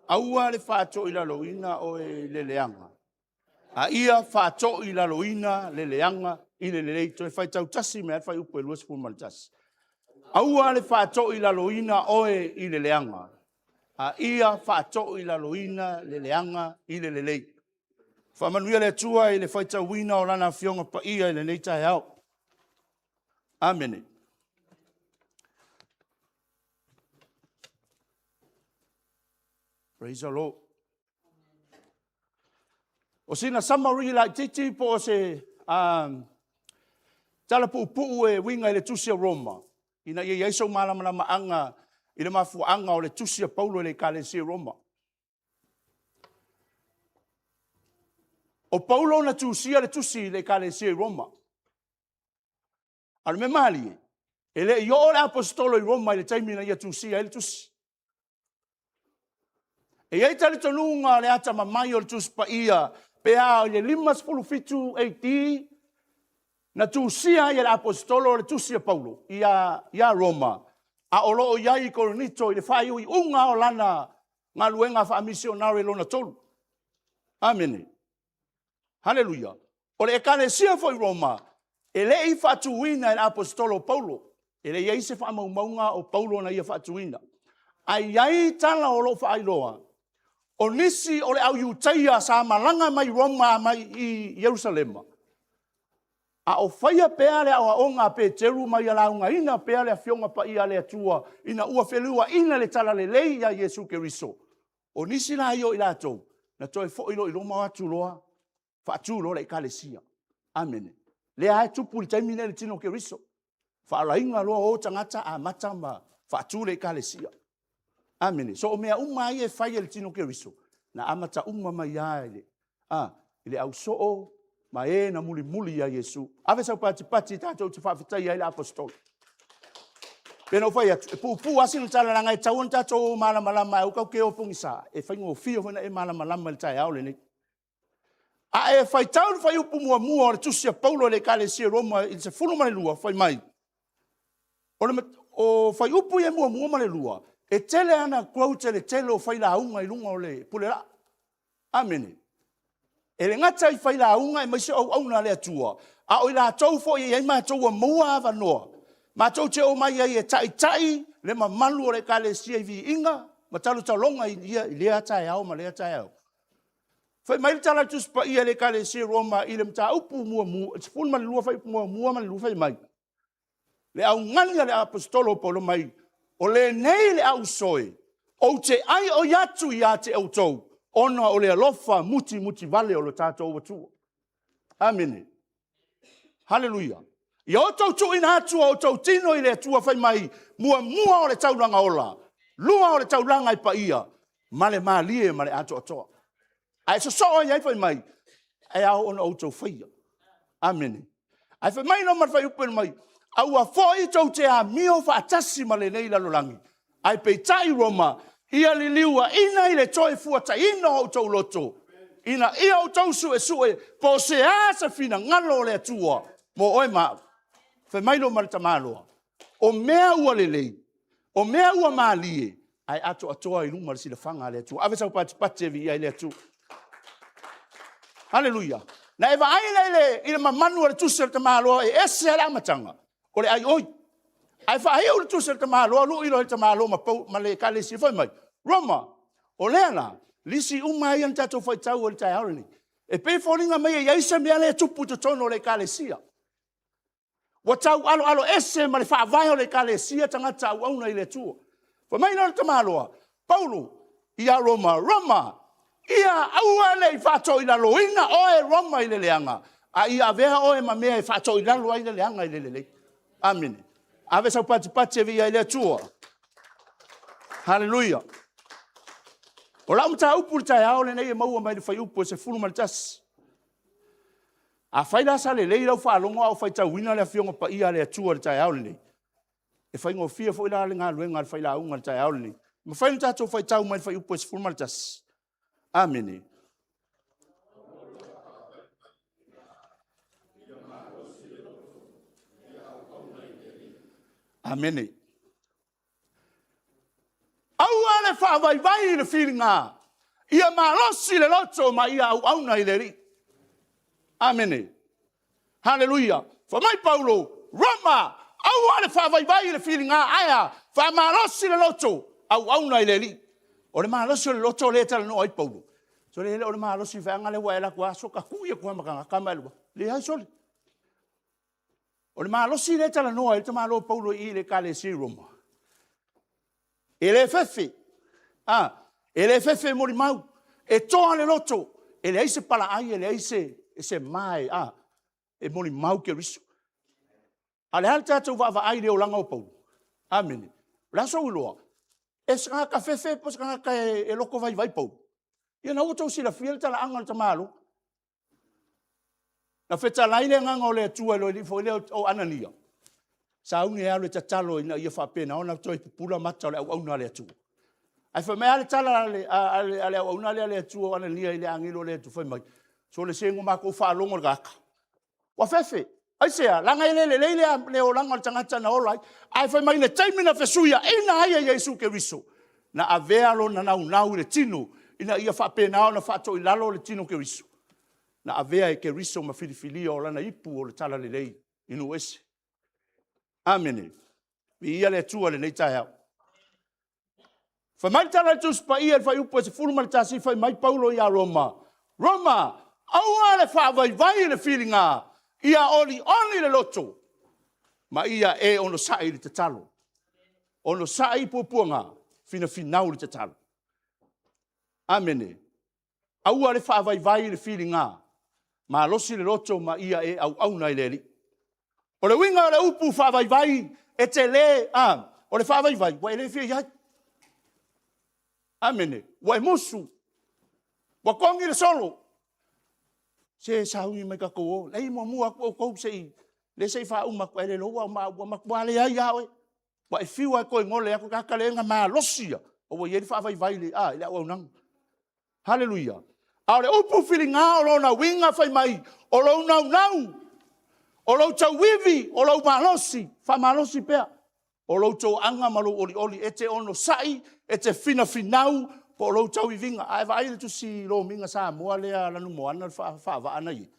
[SPEAKER 4] Aua le faatoilaloina oe i le leaga, a ia faatoilaloina le leaga i le lelei. Toe faitau tasi mai lava le fuaiupu e 21. Aua le faatoilaloina oe i le leaga, a ia faatoilaloina le leaga i le lelei. Faamanuia le Atua i le faitauina o Lana Afioga Paia i lenei taeao. Amene. Praise the Lord. O sina summary laititi po o se tala puupuu e uiga i le tusi a Roma, ina ia i ai sou malamalamaaga i le mafuaaga o le tusi a Paulo i le ekalesia i Roma. O Paulo na tusia le tusi i le ekalesia i Roma. A o le mea malie, e le i oo le aposetolo i Roma i le taimi na ia tusia ai le tusi. E i ai talitonuga o le atamamai o le Tusi Paia pe a i le 57 AD na tusia ai e le aposetolo le tusi a Paulo ia, ia Roma, a o lo o i ai i Korinito i le faaiuiuga o lana galuega faamisionare lona tolu. Amene. Haleluia! O le Ekalesia foi i Roma, e le i faatuina e le Aposetolo o Paulo. E le i ai se faamaumauga o Paulo na ia faatuina. Ae i ai tala o lo o faailoa, o nisi o le au Iutaia sa malaga mai Roma mai i Ierusalema, a o faia pea le aoaoga a Peteru ma ia laugaina pea le Afioga Paia a le Atua ina ua feliuaina le Talalelei ia Iesu Keriso, O nisi la ia o i latou, na toe foi loa i Roma o atu loa, faatu loa le ekalesia. Amene. Lea lava e tupu i le taimi lenei i le tino o Keriso. Faalaina loa o tagata amata ma faatu le ekalesia. Amene. So o mea uma lava ia e fai e le tino o Keriso, na amata uma mai lava i le, a, i le ausoo ma e na mulimuli ia Iesu. Ave sau patipati tatou te faafetaia ai le aposetolo. Pei ona ou fai atu, e puupuu lava sina tala leaga e tatau ona tatou malamalama, aua tatou te o pogisa, e faigofie foi ona e malamalama i le taeao lenei. A e faitau le fuaiupu muamua o le tusi a Paulo i le Ekalesia i Roma i le 12, fai mai, o, le, o fuaiupu ia muamua ma le lua, e tele ana quote e le tele o failauga i luga o le pule laa. Amene. E le gata i failauga aemaise o auauna a le Atua, a o i latou foi e i ai matou ua maua avanoa, matou te omai ai e taitai le mamalu o le Ekalesia i viiga ma talotaloga i lea taeao ma lea taeao. Fai mai le tala a le Tusi Paia i le Ekalesia i Roma i le mataupu muamua, 12 fuaiupu muamua ma le lua fai mai, le augani a le Aposetolo o Paulo mai, o lenei le ausoe, ou te aioi atu ia te outou, ona o le alofa mutimutivale o lo tatou Atua. Amene. Haleluia. Ia outou tuuina atu o outou tino i le Atua fai mai, muamua o le taulaga ola, lua o le taulaga e paia, Ma le malie ma le atoatoa. Ae sosoo ai ai fai mai, e ao ona outou faia. Amene. Ae fai mai loma le fuaiupu mai, aua foi tou te amio faatasi ma lenei lalolagi, ae peitai Roma, ia liliuaina i le toefuataiina o outou loto, ina ia outou suesue po o se a se finagalo o le Atua mo oe ma au. Fai mai Roma le tamaloa, o mea ua lelei, o mea ua malie, ae atoatoa i luma o le silafaga a le Atua. Ave sau patipati e viia ai le Atua. Haleluia! Na e vaai lea i le mamanu o le tusi a le tamaloa e ese lava le amataga, o le aioi. Ae faaiu le tusi a le tamaloa, lui loa i le tamaloa ma, ma le ekalesia, fai mai, Roma, o lea la, lisi uma ia na tatou faitau ai i le taeao lenei, e pei e foliga mai e i ai se mea lea e tupu i totonu o le ekalesia. Ua taualoaloese ma le faavae o le Ekalesia tagata auauna i le Atua. Fai mai lea o le tamaloa, Paulo ia Roma, Roma, ia aua ne i faatoilaloina oe Roma i le leaga, a ia avea oe ma mea e faatoilalo ai le leaga i le lelei. Amene. Ave sau patipati e viia ai le Atua. Haleluia. O lau mataupu i le taeao lenei e maua mai le fuaiupu e 11. Afai la sa lelei lau faalogo a o faitauina le Afioga Paia a le Atua i le taeao lenei, e faigofie foi la le galuega a le failauga i le taeao lenei. E mafai ona tatou faitau mai le fuaiupu e 11. Amene. Amene. Aua le faavaivai i le filiga, ia malosi le loto ma ia auauna i le Alii. Amene. Haleluia. Fai mai Paulo, Roma, aua le faavaivai i le filiga, ae a? Faamalosi le loto, auauna i le Alii. O le malosi o le loto lea e talanoa ai Paulo. Sole, e le o le malosi vaega lea ua e alu atu lava soka tui atu lava ma tagata ma e alu atu. Leai sole. O le malosi lea e talanoa ai le tamaloa Paulo i i le ekalesia i Roma, e le fefe, a, e le fefe e molimau, e toa le loto, e leai se palaai, e leai se, se ma e, a, e molimau Keriso. A o le a le tatou vaavaai i le olaga o Paulo? Amene. O le a sou iloa? E se tagata fefe po o se tagata e, e lotovaivai Paulo? Ia na ua outou silafia le talaaga o le tamaloa. Na fetalai le Agaga o le Atua i le alii foi lea o Anania, sauni e alu e tatalo ina ia faapena ona toe pupula mata o le auauna a le Atua. Ae fai mai lava le tala a le, a, le, a le auauna lea a le Atua o Anania i le agelu o le Atua, fai mai, sole se na matou faalogo i le tagata, ua fefe. Aisea? Leaga e le lelei le, le olaga o le tagata na ola ai. Ae fai mai i le taimi na fesuiaina ai e Iesu Keriso, na avea lona naunau i le tino ina ia faapena ona faatoilalo le tino Keriso. Na avea e Keriso ma filifilia o lana ipu o le talalelei i nuu ese. Amene. Viia le Atua i lenei taeao. Fai mai le tala a le Tusi Paia i le fuaiupu e 11, fai mai Paulo ia Roma, Roma, aua le faavaivai i le filiga, ia olioli le loto, ma ia e onosai i le tatalo. Onosai i puapuaga, finafinau i le tatalo. Amene. Aua le faavaivai i le filiga, malosi le loto ma ia e auauna i le Alii. O le uiga o le upu faavaivai, e te le, a, o le faavaivai, ua e le fia i ai. Amene. Ua e musu. Ua togi le solo. Se sauni mai tatou o. Lei muamua atu outou se i, le se i faauma atu, ae le iloa ua, ua matua leai lava oe. Ua e fiu lava e toe gole atu, tagata le malosi ia, ua i ai le faavaivai i le, a, i le auaunaga. Haleluia! A o le upu filiga o lona uiga fai mai, o lou naunau, o lou tauivi, o lou malosi, faamalosi pea. O lou toaga ma lou olioli, e te onosai, e te finafinau, po o lou tauiviga. A e vaai i le tusi Lomiga Samoa lea a Lanumoana le faavaa na e i ai,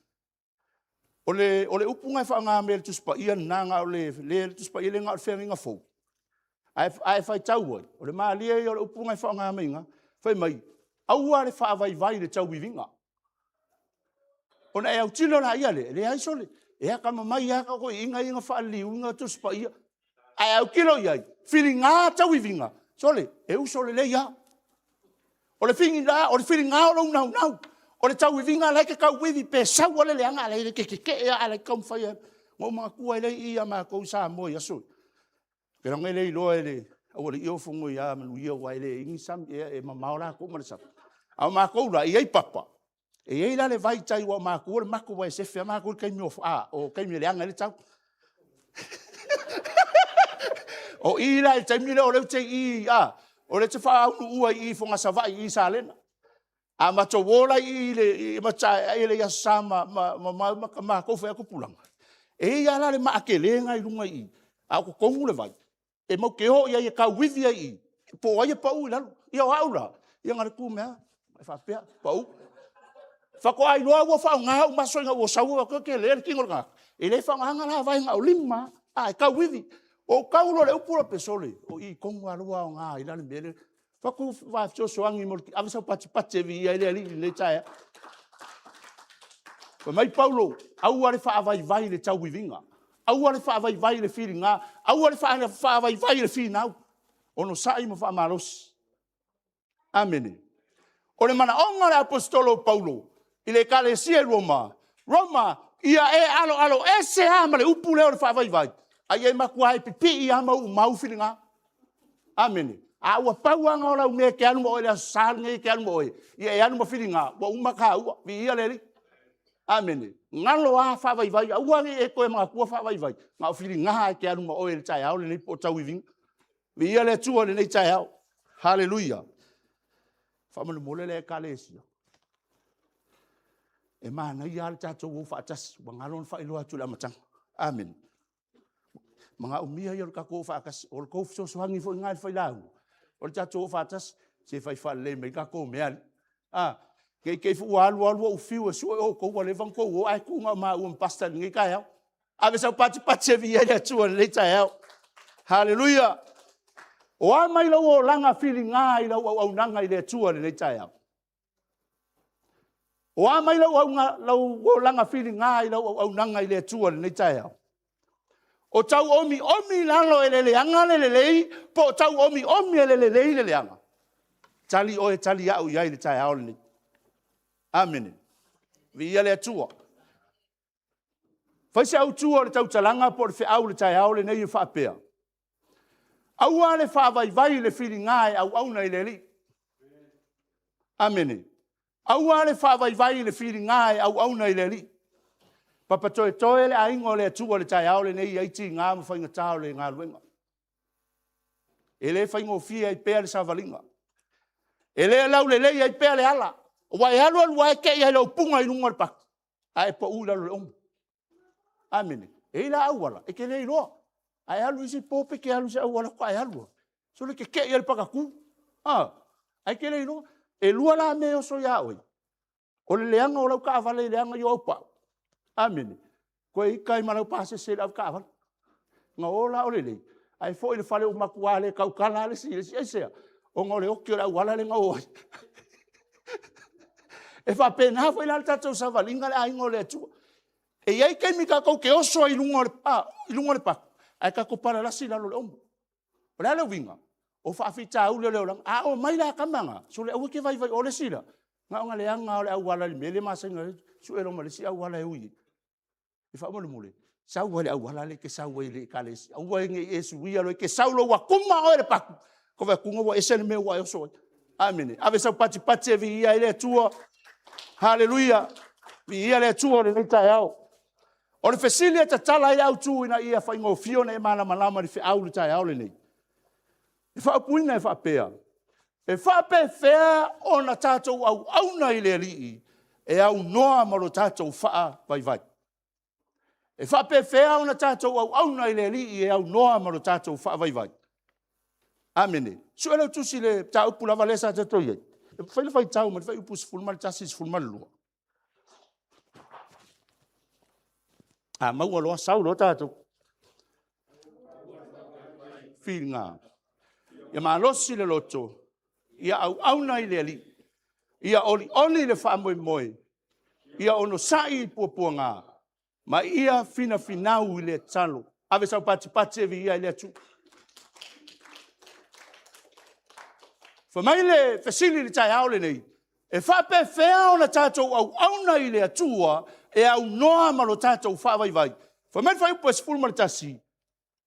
[SPEAKER 4] o le, o le upu na e faaaoga mai e le Tusi Paia lena, na o le, le Tusi Paia lea na o le Feagaiga Fou, ae a e faitau ai, o le malie ia o le upu na e faaaoga mai i ina. Fai mai, aua le faavaivai i le tauiviga. Ona e autilo laia lea, e leai sole, e atamamai lava toeaiina ia na faaliliuina Tusi Paia. Ae autilo i ai, filiga tauiviga, sole, e uso lelei lava. O le filiga, o le filiga o lou naunau. O le tauiviga la e te tauivi pe sau lava le leaga a o la e te tetee lava a o la e te taumafai lava. Na ou manatua ai lea i i ia matou i Samoa i aso ia. Ou te iloa e le iloa e le Aua le i ofogo ia manuia aua e leai ni sami, e mamao latou ma le sami. A o matou la, e i ai papa, e i ai la le vai i tai aua o matou o le mato aua e sefe lava matou i le taimi o o taimi e leaga ai le tau. O i la i le taimi lea o lea ou te i i, a, o lea e te faaunuua i i Fogasavaii i i Salega. A matou o la i i i Mataae i Aso Sa ma matou fai atu tupulaga, e i ai lava la le maa tele lena i luga i i, a o totonu le vai, e matou te o i ai e tauivi ai i i, po o ai e pau i lalo. Ia o au la, ia na o le tu mai lava faapea, pau. Faatoa iloa au ua faaaoga ou maso ina ua sau ua tele le tino o le tagata, e le faaaogaina la vae na o lima lava, e tauivi. Ou tau loa i le upu lea, sole, o i tonu lava lea ua aoga ai la le mea lea. Fai atu le fesoasoani mo le… ave sau patipati e viia ai le Alii i lenei taeao. Fai mai Paulo, aua le faavaivai i le tauiviga, aua le faavaivai i le filiga, aua le faavaivai i le finau, onosai ma faamalosi. Amene. O le manaoga o le aposetolo o Paulo i le ekalesia i Roma, Roma, ia e aloaloese lava ma le upu lea o le faavaivai, a ia e matua e pipii lava ma uumau filiga. Amene. A ua pau lava lena o lau mea e te alu ma oe i le Aso Sa lenei e te alu ma oe, ia e alu ma filiga, ua uma taua. Viia le Alii. Amene. Galo lava faavaivai, aua ne i e toe manatua faavaivai, na o filiga e te alu ma oe i le taeao lenei po o tauiviga. Viia le Atua i lenei taeao. Haleluia. Faamolemole le Ekalesia, e manaia lava le tatou o faatasi, ua galo ona faailoa atu i le amataga. Amene. Manaomia ia o le tatou o faatasi. O le tou fesoasoani foi lena i le failauga, o le tatou o faatasi, se fai faalelei mai tatou mea alii. A, ne i te i foi ua alu alu ou fiu e sue outou ua leva ona outou o ae tu na o maua ma Pastor i lenei taeao. Ave sau patipati e viia ai le Atua i lenei taeao. Haleluia! O a mai lou olaga filiga i lau auaunaga i le Atua i lenei taeao? O a mai lau olaga filiga i lau auaunaga i le Atua i lenei taeao? O tau omiomi i lalo e le leaga le lelei, po o tau omiomi e le lelei le leaga? Tali oe, tali au i ai i le taeao lenei. Amene. Viia le Atua. Fai se autu o le tautalaga po o le feau i le taeao lenei e faapea, aua le faavaivai le filiga e auauna i le Alii. Amene. Aua le faavaivai le filiga e auauna i le Alii. Papatoetoe le aiga o le Atua i le taeao lenei, e i ai tiga ma faigata o le galuega. E le faigofie ai pea le savaliga. E le laulelei ai pea le ala, aua e alu alu lava e te i lava i le upuga i luga o le pati, ae pau i lalo i le omo. Amene. E i ai la auala e te le iloa. A e alu i isi po pe te alu i se auala faatoa e alu lava, sole tetee lava i le patatu, a, ae te le iloa. E lua la mea e oso ia oe, o le leaga o lau taavale leaga i ou aupaau, amene, toe ita ai ma lau pasese i le avetaavale. Ona o la lelei, ae foi i le fale ua matua le tautala lava le isi i le isi. Aisea? Ona o le oti o le auala lea na o ai. E faapena foi la le tatou savaliga le aiga o le Atua. E i ai taimi tatou te oso ai i luga o le pati, ae tatou palalasi i lalo o le omo. O le a le uiga? O faafitauli o le olaga. A omai la tama na, sole aua e te vaivai, o le isi la, na ona leaga lava o le auala i le mea lea e masani ona alu ai, sue loa ma le isi auala e ui ai. Faamolemole, sau lava i le auala lea e te sau ai i le ekalesia. Aua ne i e suia, e te sau loa ua tuma oe e le pati, ua e vaai atu ua ese le mea ua e oso ai. Amene. Ave sau patipati e viia ai le Atua. Haleluia! Viia le Atua i lenei taeao. O le fesili e tatala ai le autu ina ia faigofie ona e malamalama i le feau i le taeao lenei, e faaupuina e faapea, e faapefea ona tatou auauna i le Alii e aunoa ma lo tatou faavaivai? E faapefea ona tatou auauna i le Alii e aunoa ma lo tatou faavaivai? Amene. Sue lau Tusi i le mataupu lava lea sa tatou i ai. Fai le faitau mai le Fuaiupu 11 i le 12. A maua loa sau loa tatou. Filiga. Ia malosi le loto, ia auauna i le Alii, ia olioli le faamoemoe, ia onosai i puapuaga, ma ia finafinau i le tatalo. Ave sau patipati e viia ai le Atua. Fai mai le fesili i le taeao lenei, e faapefea ona tatou auauna i le Atua e aunoa ma lo tatou faavaivai? Fai mai le fuaiupu 11,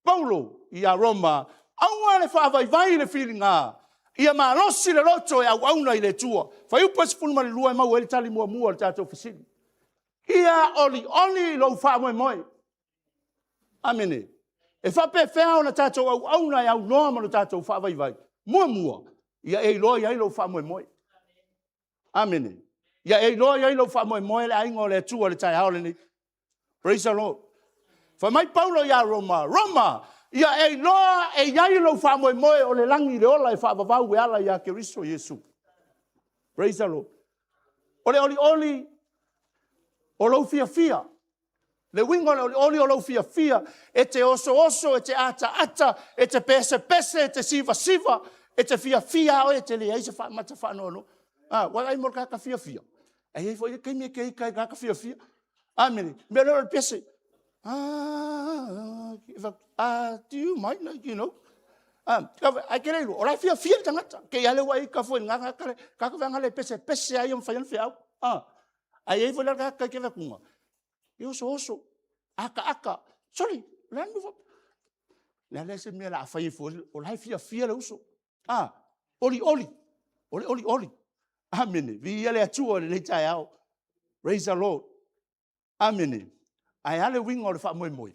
[SPEAKER 4] Paulo ia Roma, Aua le faavaivai le filiga, ia malosi le loto e auauna i le Atua. Fuaiupu 12 e maua ai le tali muamua o le tatou fesili. Ia olioli lou faamoemoe. Amene. E faapefea ona tatou auauna e aunoa ma lo tatou faavaivai? Muamua, ia e iloa i ai lou faamoemoe. Amene. Ia e iloa i ai lou faamoemoe le aiga o le Atua i le taeao lenei. Praise the Lord. Fai mai Paulo ia Roma, Roma, ia e iloa e i ai lou faamoemoe o le lagi le ola e faavavau e ala ia Keriso Iesu. Praise the Lord. O le olioli o lou fiafia. Le uiga o le olioli o lou fiafia, e te osooso, e te ataata, e te pesepese, e te sivasiva, e te fiafia oe, e te leai se faamata faanoanoa. Ah, ua ai mo le tagata fiafia. Ae i ai foi le taimi e te ita ai i le tagata fiafia. Amene. Mea lea o le pese. Ah, ah, do you mind, like, you know? Ah, ae te le iloa, o la e fiafia le tagata. Te i a le ua ita foi i lena tagata le, tagata veanga le pesepese a ia ma fai ana feau. Ah, ae i ai foi la le tagata e te vakuga, e osooso, ataata, sole, o le a le mea ua... Le a le se mea o le a fai ai fua, o la e fiafia le uso. Ah, olioli, o le olioli. Amene. Viia le Atua i lenei taeao. Praise the Lord. Amene. Ae a le uiga o le faamoemoe?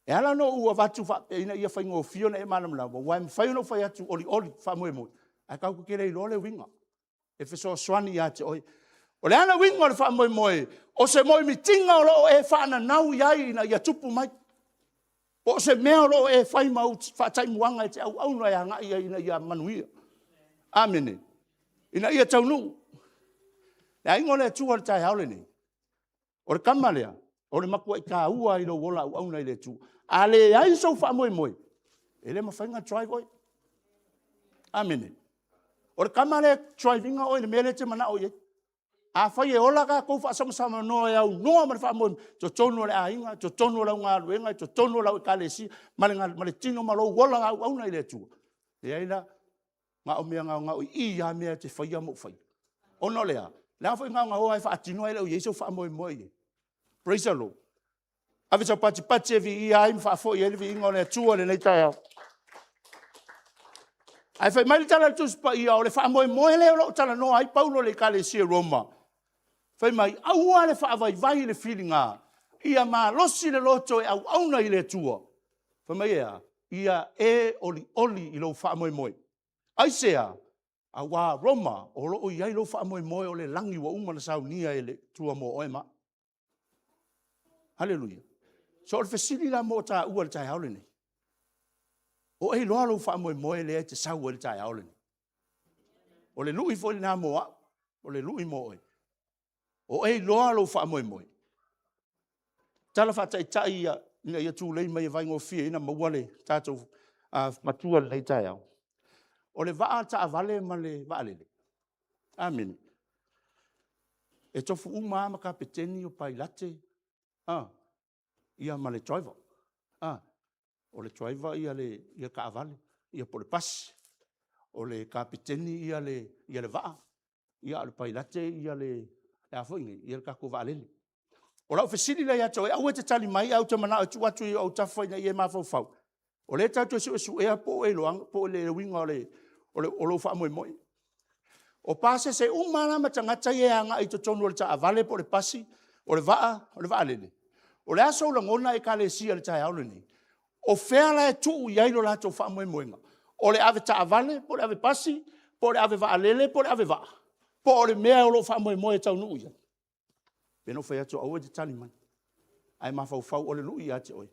[SPEAKER 4] E ala ona ou avatu faapea ina ia faigofie ona e malamalama, aua e mafai ona ou fai atu olioli, faamoemoe, ae tatou te le iloa le uiga e fesoasoani ia te oe. O le a le uiga o le faamoemoe? O se moemitiga o lo o e faananau i ai ina ia tupu mai. Po o se mea o lo o e fai ma ou faataimuaga e te auauna e agai ai ina ia manuia. Amene. Ina ia taunuu. Le aiga o le Atua i le taeao lenei, o le tama lea, o le matuai taua i lou ola auauna i le Atua. A leai sou faamoemoe, e le mafai ona drive oe. Amene. O le tama lea e drive ina oe i le mea lea e te manao i ai. Afai e ola tatou faasamasamanoa e aunoa ma le faamoemoe, totonu o le aiga, totonu o lau galuega, totonu o lau ekalesia, ma le, ma le tino ma lou ola auauna i le Atua, leai la, na o mea gaogaoii lava mea e te faia ma ou faia. Ona o le a? Leaga foi na ona o lava e faatino ae le o i ai sou faamoemoe i ai. Praise the Lord. Ave sau patipati e viia ai ma faafoi ai le viiga o le Atua i lenei taeao. Ae fai mai le tala a le Tusi Paia, o le faamoemoe lea o lo o talanoa ai Paulo i le Ekalesia i Roma. Fai mai, aua le faavaivai i le filiga, ia malosi le loto e auauna i le Atua. Fai mai e a? Ia e olioli i lou faamoemoe. Aisea? Aua Roma, o lo o i ai lou faamoemoe o le lagi ua uma ona saunia e le Atua mo oe ma au. Haleluia. So o le fesili la mo taua i le taeao lenei. O e iloa lou faamoemoe lea e te sau ai i le taeao lenei. O le lui foi lena mo au, o le lui mo oe. O e iloa lou faamoemoe. Tala faataitai ia, ina ia tulei mai e vaigofie ina maua le tatou matua i lenei taeao. O le vaa taavale ma le vaalele. Amene. E tofu uma lava ma kapeteni, o pailate, a, ia ma le driver. A, o le driver ia le ia taavale, ia po o le pasi. O le kapeteni ia le, ia le vaa, ia a o le pailate ia le, le a foi nei, ia le tatou vaalele. O lau fesili la ia te oe, aua e te tali mai ae ou te manao e tuu atu i ou autafa ina ia e mafaufau. O lea tatou te suesuea po o e iloaga, po o le uiga o, le, o, le, o lou faamoemoe. O pasese uma la ma tagata ia e agai i totonu o le taavale po o le pasi, o le vaa, o le vaalele. O le a sou lagona ekalesia i le taeao lenei? O fea la e tuu i ai lo latou faamoemoega? O le avetaavale po o le avepasi po o le avevaalele po o le avevaa? Po o le mea o lo o faamoemoe e taunuu i ai? Pei ona ou fai atu, aua e te tali mai, ae mafaufau o le lui ia te oe.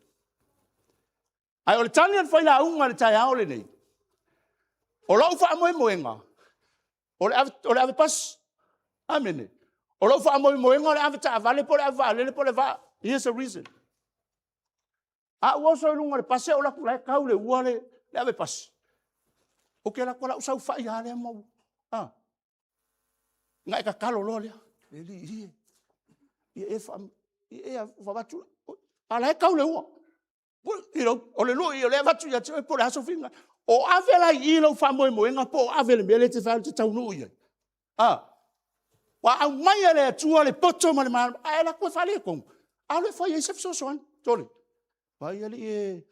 [SPEAKER 4] Ae o le tali a le failauga i le taeao lenei, o lou faamoemoega, o le ave, o le avepasi. Amene. O lou faamoemoega o le avetaavale po o le avevaalele po o le vaa. Here's the reason. A ou oso i luga o le pasi ae ou alu atu o la e tau i le ua le, le avepasi, ou te alu atu o la ou saofai lava lea ma ou... Ah. Na e tatalo loa lea, le Alii e, ia e fa, ia e avatu, a la e tau le ua. You know, o le lui o lea e avatu ia te oe po o le a sou finagalo. O ave la i i lou faamoemoega po o ave i le mea lea e te fai atu e te taunuu i ai? A, ua aumai e le Atua le poto ma le malamalama, ae alu atu e faaletonu, alu e fai ai se fesoasoani. Sole, vaai alii e.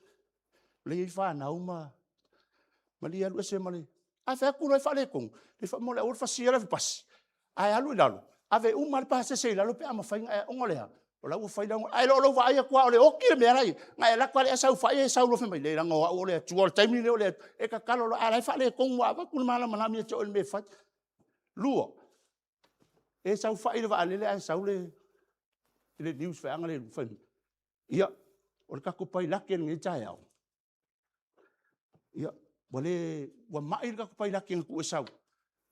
[SPEAKER 4] O lea e i ai fanau ma malie alu ese ma le... Ae fai atu loa e faaletonu, le faamolemole aua le fasia le avepasi, ae alu i lalo, ave uma lava le pasese i lalo pe a mafai ona e... ona o le a? O la ua fai lau... Ae le o lou vaai atu lava o le oti le mea la e i ai, ona e alu atu lava lea e saofai e sau loa fai mai, leai leaga o au o le Atua, o le taimi lenei o le Atua. E tatalo loa, a o la e faaletonu ua avatu le malamalama ia te oe i le mea e fai. Lua, e saofai i le vaalele ae sau le news vaeane le fai mai, ia, o le tatou pailate i lenei taeao, ia, ua le... ua mai le tatou pailate na tuu e sau ai,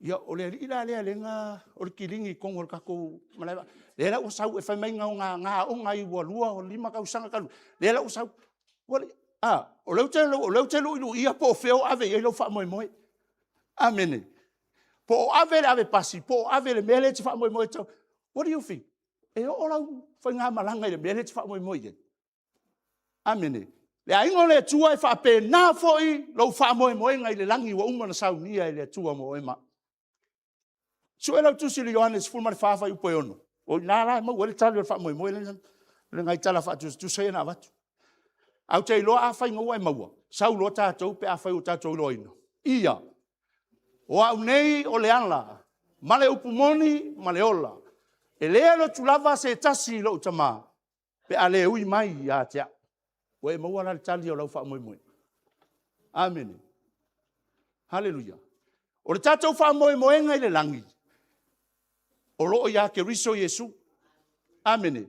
[SPEAKER 4] ia o le alii la lea na... o le kilini i totonu o le tatou malaevaalele, lea la ua sau fai mai na aoga ai ua 5 tausaga talu ai, lea la ua sau. A, o lea ou te luiluia po o fea o ave i ai lou faamoemoe. Amene. Po o ave i le avepasi, po o ave i le mea lea e te faamoemoe e... What do you think? E oo lau faigamalaga i le mea lea e te faamoemoe i ai? Amene. Le aiga o le Atua e faapena foi lou faamoemoega i le lagi ua uma ona saunia e le Atua mo oe ma au. Sue lau Tusi i le Ioane 14 fuaiupu e 6, o i ina la e maua ai le tali o le faamoemoe lea o nai tala faatusatusa ia na avatu. Ae ou te iloa afai ua e maua, sau loa tatou pe afai ua tatou iloaina. Ia, o au nei o le ala ma le upu moni ma le ola. E le alu atu lava se tasi i lou Tama pe a le ui mai ia te au. Ua e maua la le tali o lau faamoemoe? Amene. Haleluia. O le tatou faamoemoega i le lagi, o lo o ia Keriso Iesu. Amene.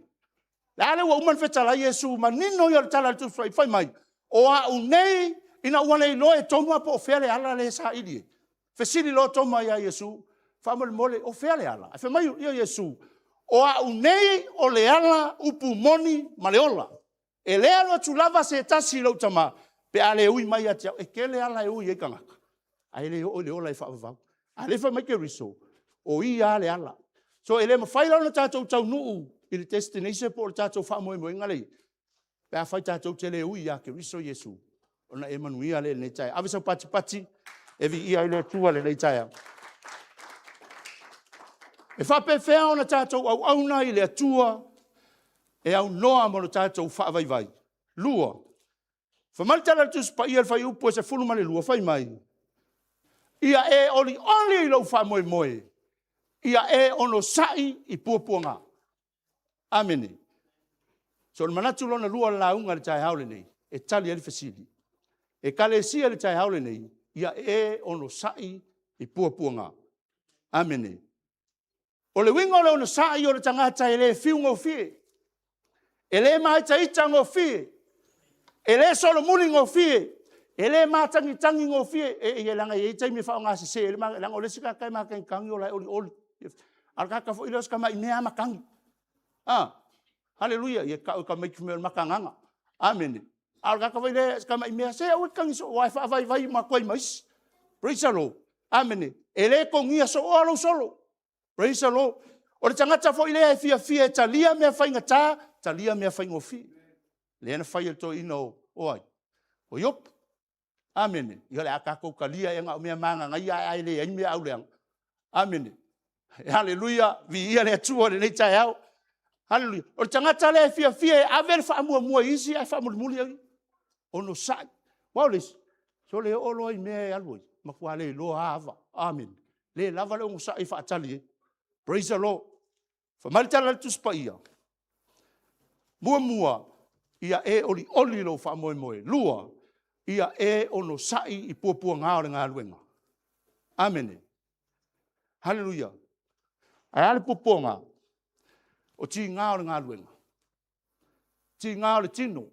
[SPEAKER 4] O lea ua uma ona fetalai Iesu, manino ia o le Tala o le Tusi, fai mai, o au nei, ina ua le iloa e Toma po o fea le ala lea e saili ai, fesili loa Toma ia Iesu, faamolemole o fea le ala? Ae fai mai Iesu, o au nei o le ala, upu moni ma le ola. E le alu atu lava se tasi i lou Tama, pe a le ui mai ia te au. E tele ala e ui ai tagata, ae le oo i le ola e faavavau. A o lea e fai mai Keriso, o Ia lava le ala. So e le mafai la ona tatou taunuu i le destination po o le tatou faamoemoega lea e i ai, pe afai tatou te le ui ia Keriso Iesu, ona e manuia lea i lenei taeao. Ave sau patipati e viia ai le Atua i lenei taeao. E faapefea ona tatou auauna i le Atua e aunoa ma lo tatou faavaivai? 2. Fai mai le tala a le Tusi Paia i le Fuaiupu 12, fai mai, ia e olioli i lou faamoemoe, ia e onosai i puapuaga. Amene. So o le manatu lona lua o le lauga i le taeao lenei, e tali ai le fesili. Ekalesia i le taeao lenei, ia e onosai i puapuaga. Amene. O le uiga o le onosai o le tagata e le fiu gofie, e le māitaita gofie, e le solomuli gofie, e le matagitagi gofie. E leaga e i ai taimi e faaaoga sese ai le matagitagi, leaga o le isi tagata e matagitagi o la e olioli. A o le tagata foi lea o si tamai mea lava matagi. A, haleluia, ia tau e tamaiti fai mai o le mata agaga. Amene. A o le tagata foi lea si tamai mea lava, se aua e te tagi soo aua e faavaivai uma atu ai ma isi. Praise the Lord. Amene. E le togia sooa lou solo. Praise the Lord. O le tagata foi lea e fiafia e talia mea faigata, talia mea faigofie. Lea na fai e le toeaina o ai? O Iopu. Amene. Ia o le a tatou talia ea na o mea mananaia ae leai mea auleaga. Amene. Haleluia, viia le Atua i lenei taeao. Haleluia. O le tagata lea e fiafia e ave le faamuamua i isi ae faamulimuli au ia. Onosai. Aua o le isi, sole e oo loa i mea e alu ai, matua le iloa lava ava. Amene. Le lava le onosai e faatali ai. Praise the Lord. Fai mai le tala a le Tusi Paia, muamua, ia e olioli lou faamoemoe. 2, ia e onosai i puapuaga o le galuega. Amene. Haleluia. Ae a le puapuaga? O tiga o le galuega, tiga o le tino,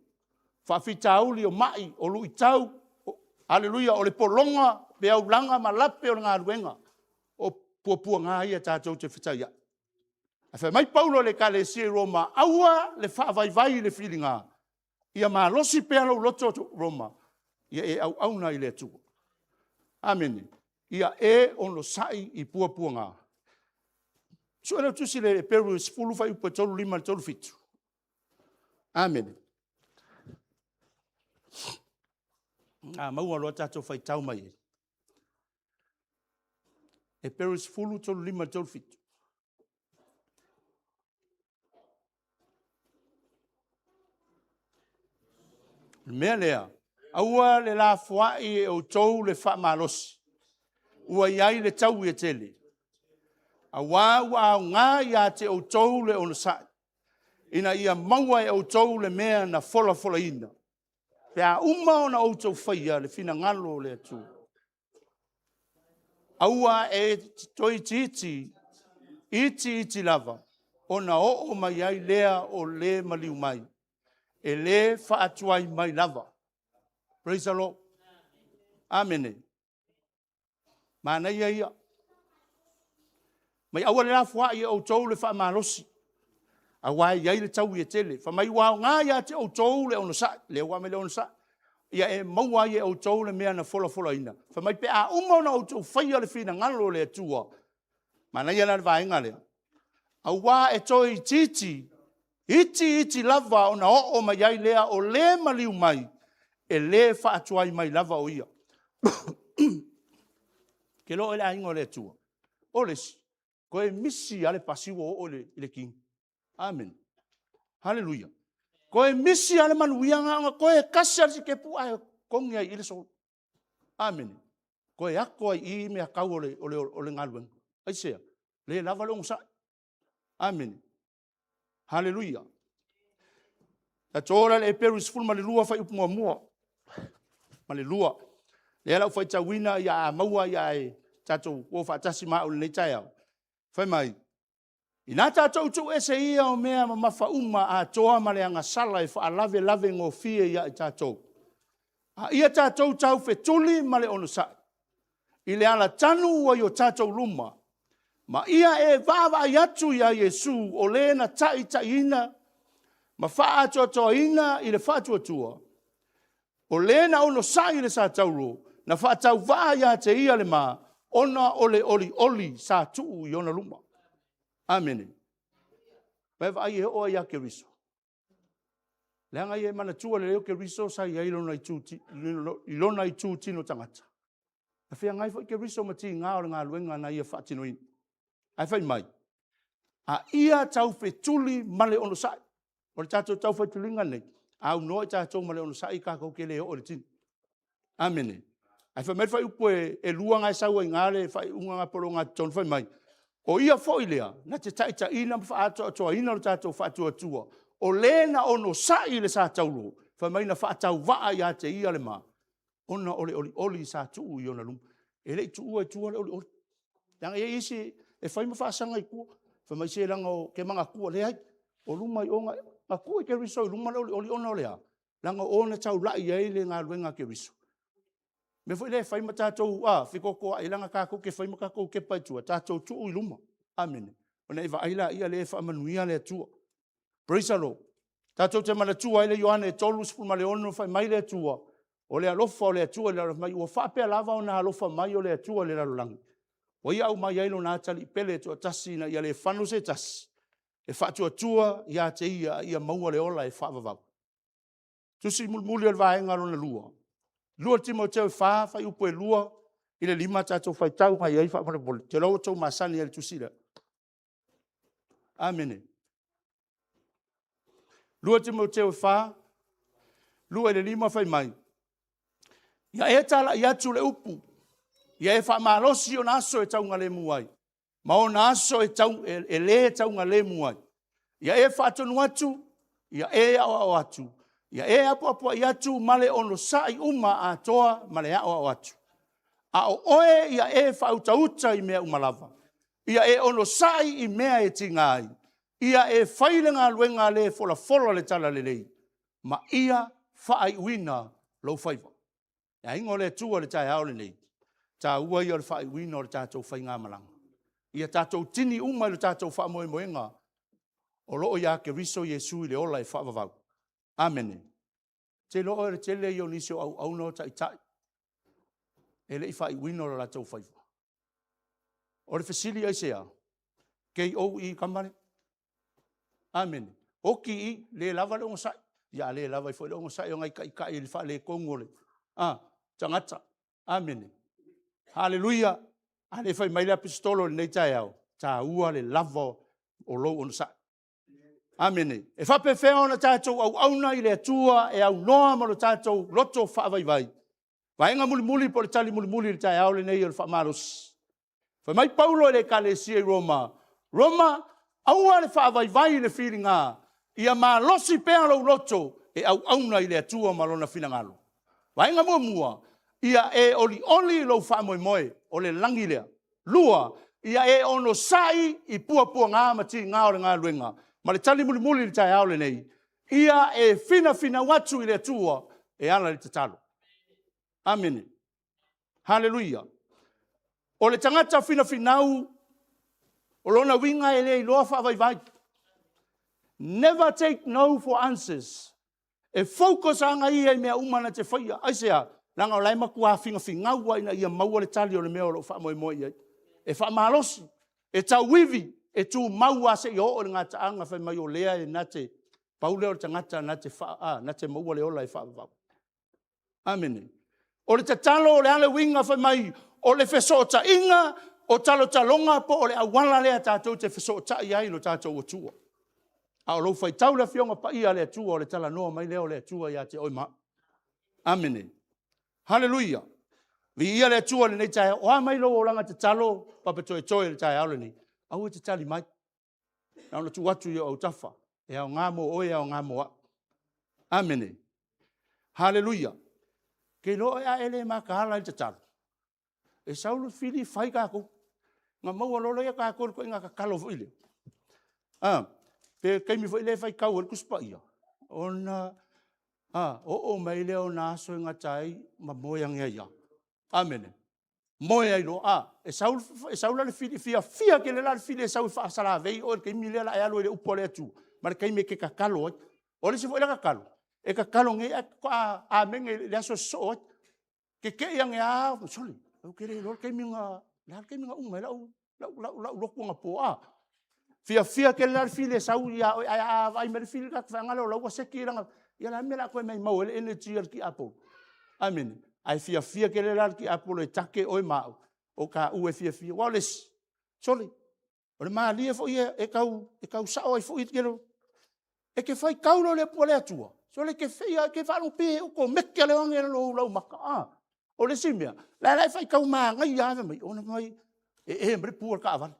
[SPEAKER 4] faafitauli o mai, o luitau, haleluia, o le pologa, peaulaga ma lape o le galuega, o puapuaga ia tatou te fetaiai. Ae fai mai Paulo i le ekalesia i Roma, aua le faavaivai i le filiga, ia malosi pea lou loto Roma, ia e auauna i le Atua. Amene. Ia e onosai i puapuaga. Sue lau Tusi i le Eperu 10 fuaiupu e 35 i le 37. Amene. A maua loa tatou faitau mai ai. Eperu 10, 35 i le 37. O le mea lea, Aua le lafoai e outou le faamalosi, ua i ai le taui e tele. Auā ua aoga ia te outou le onosai, ina ia maua e outou le mea na folafolaina, pe a uma ona outou faia le finagalo o le Atua. Aua e toe itiiti, itiiti lava, ona oo mai ai lea o le maliu mai, e le faatuai mai lava. Praise the Lord. Amene. Manaia ia. Mai aua le lafoai e outou le faamalosi, aua e i ai le taui e tele. Fai mai ua aoga ia te outou le onosai, lea ua aumai le onosai, ia e maua ai e outou le mea na folafolaina. Fai mai pe a uma ona outou faia le finagalo o le Atua. Manaia la le vaega lea. Aua e toe itiiti, itiiti lava ona oo mai ai lea o le maliu mai, e le faatuai mai lava o ia. Ke loa le aiga o le Atua, o le isi, toe misi lava le pasi ua oo i le kini. Amene. Haleluia. Toe misi lava le manuia na ona toe tasi lava le sitepu ae togi ai i i le solo. Amene. Toe ato ai i i mea tau o le, o le, o le galuega. Aisea? Le lava le onosai. Amene. Haleluia. Tatou o la i le Eperu 12 fuaiupu 1 ma le 2. Lea o le a ou faitauina, ia a maua ae tatou o faatasi ma au i lenei taeao. Fai mai, ina tatou tuuese ia o mea mamafa uma atoa ma le agasala e faalavelave gofie ia i tatou, a ia tatou taufetuli ma le onosai i le alatanu ua i o tatou luma, ma ia e vaavaai atu iā Iesu o le na taitaiina ma faaatoatoaina i le faatuatua, o le na onosai i le satauro, na faatauvaa ia te ia le ma, ona o le olioli sa tuu i ona luma. Amene. Vaai vaai e oo ai ia Keriso. Leaga ia e manatua lelei o Keriso sa i ai i lona itu tino tagata. Na feagai foi Keriso ma tiga o le galuega na ia faatinoina. Ae fai mai, a ia taufetuli ma le onosai. O le tatou taufetuliga lenei, a aunoa i tatou ma le onosai, tatou te le oo i le tino. Amene. Ae fai mai le fuaiupu e 2 na e sau ai i ina le faaiuga lena po o le ogatotonu, fai mai, o ia foi lea na te taitaiina ma faaatoatoaina lo tatou faatuatua, o le na onosai i le satauro, fai mai na faatauvaa ia te ia le ma, ona o le olioli sa tuu i ona luma. E le i tuua i tua le olioli. Leaga e i ai isi e fai ma faasaga i tua, fai mai se leaga ou te manatua, leai, o luma i o, na tuu i Keriso i luma le olioli ona o le a? Leaga o o na taulai i ai le galuega a Keriso. O le mea foi lea e fai ma tatou fetotoai leaga tatou te fai ma tatou tepa i tua, tatou tuu i luma. Amene. Ona e vaai laia o lea e faamanuia le Atua. Praise the Lord. Tatou te manatua ai le Ioane 3:16, fai mai le Atua, o le alofa o le Atua i le lalolagi, ua faapea lava ona alofa mai o le Atua i le lalolagi, ua ia aumai ai Lona Atalii pele e toatasi ina ia le fano se tasi, e faatuatua ia te Ia a ia maua le ola e faavavau. Tusi mulimuli o le vaega lona lua, 2 Timoteo 4, fuaiupu e 2 i le 5 tatou faitau mai ai faamolemole. Ou te iloa ua outou masani ai i le tusi lea. Amene. 2 Timoteo 4, 2 i le 5 fai mai, Ia e talai atu le upu, ia e faamalosi ona aso e taugalemu ai, ma ona aso e, tau, e, e lē taugalemu ai. Ia e faatonu atu, ia e aoao atu, ia e apoapoai atu ma le onosai uma atoa ma le aoao atu. A o oe ia e faautauta i mea uma lava, ia e onosai i mea e tiga ai, ia e fai le galuega a le e folafola le talalelei, ma ia faaiuina lou faiva. Le aiga o le Atua i le taeao lenei, taua ia o le faaiuina o le tatou faigamalaga. Ia tatou tini uma i le tatou faamoemoega o lo o ia Keriso Iesu i le ola e faavavau. Amene. Te iloa o le tele ia o nisi o auauna o taitai e le i faaiuina o latou faiva. O le fesili aisea? KO i tama lea. Amene. Oti i i, le lava le onosai. Ia a le lava ai foi le onosai o nai taitai i le faaletonu o le a, tagata. Amene. Haleluia. A lea e fai mai le Aposetolo i lenei taeao, taua le lava o lou onosai. Amene. E faapefea ona tatou auauna i le Atua e aunoa ma lo tatou loto faavaivai? Vaega mulimuli po o le tali mulimuli i le taeao lenei o le faamalosi. Fai mai Paulo i le Ekalesia i Roma, Roma, aua le faavaivai i le filiga, ia malosi pea lou loto e auauna i le Atua ma Lona finagalo. Vaega muamua, ia e olioli i lou faamoemoe, o le lagi lea. 2, ia e onosai i puapuaga ma tiga o le galuega. Ma le tali mulimuli i le taeao lenei, ia e finafinau atu i le Atua e ala i le tatalo. Amene. Haleluia. O le tagata finafinau, o lona uiga e le iloa faavaivai. Never take no for answers. E focus lava ia i mea uma na te faia. Aisea? Leaga o la e matua finafinau lava ina ia maua le tali o le mea o lo o faamoemoe i ai. E faamalosi, e tauivi, e tumau lava seia oo i le gataaga fai mai o lea e na te, pau lea o le tagata na te, a, na te maua le ola e faavavau. Amene. O le tatalo o le a le uiga fai mai o le fesootaiga o talotaloga po o le auala lea tatou te fesootai ai i lo tatou Atua. A o lou faitau le Afioga Paia a le Atua, o le talanoa mai lea o le Atua ia te oe ma au. Amene. Haleluia. Viia le Atua i lenei taeao. O a mai lou olaga tatalo papatoetoe i le taeao lenei? Aua e te tali mai. Na ona tuu atu i ou autafa, e aoga mo oe, e aoga mo au. Amene. Haleluia. Ke iloa oe a e le mataala i le tatalo, e sau le fili fai tatou. Na maua loa lea o tatou i le ituaiga tatalo foi lea. A, pe taimi foi lea e faitau ai le Tusi Paia, ona oo mai lea o na aso e gata ai ma moe ane ai lava. Amene. Moe ai loa, a, e sau, e sau la le fili, e fiafia tele la le fili e sau e faasalavei oe i le taimi lea o le a e alu ai i le upu a le Atua, ma le taimi e te tatalo ai. O le isi foi la tatalo, e tatalo nei ae faatoa amene i le aso e sosoo ai. Tetei ane lava, sole, ou te le iloa le taimi na, o le a le taimi na uma ai lau, lau, lau lotu anapo a? Fiafia tele la le fili e sau ia oe, ae a vaai mai le fili, ta te vaai o la ua seki lana, ia o le a le mea o le a toe maimau ai le energy a le tiapolo? Amene. Ae fiafia tele la le tiapolo e take oe ma au, o taua e fiafia. Aua o le isi, sole, o le malie foi e tau, e tau sao ai foi le tele o... E te faitau loa i le Upu a le Atua, sole e te feia lava, e te faalogo pe okometi lava le oge i lalo o ou laumata. O le isi mea, o la e faitau manaia lava, fai mai, ona fai mai e e mai le pu o le taavale,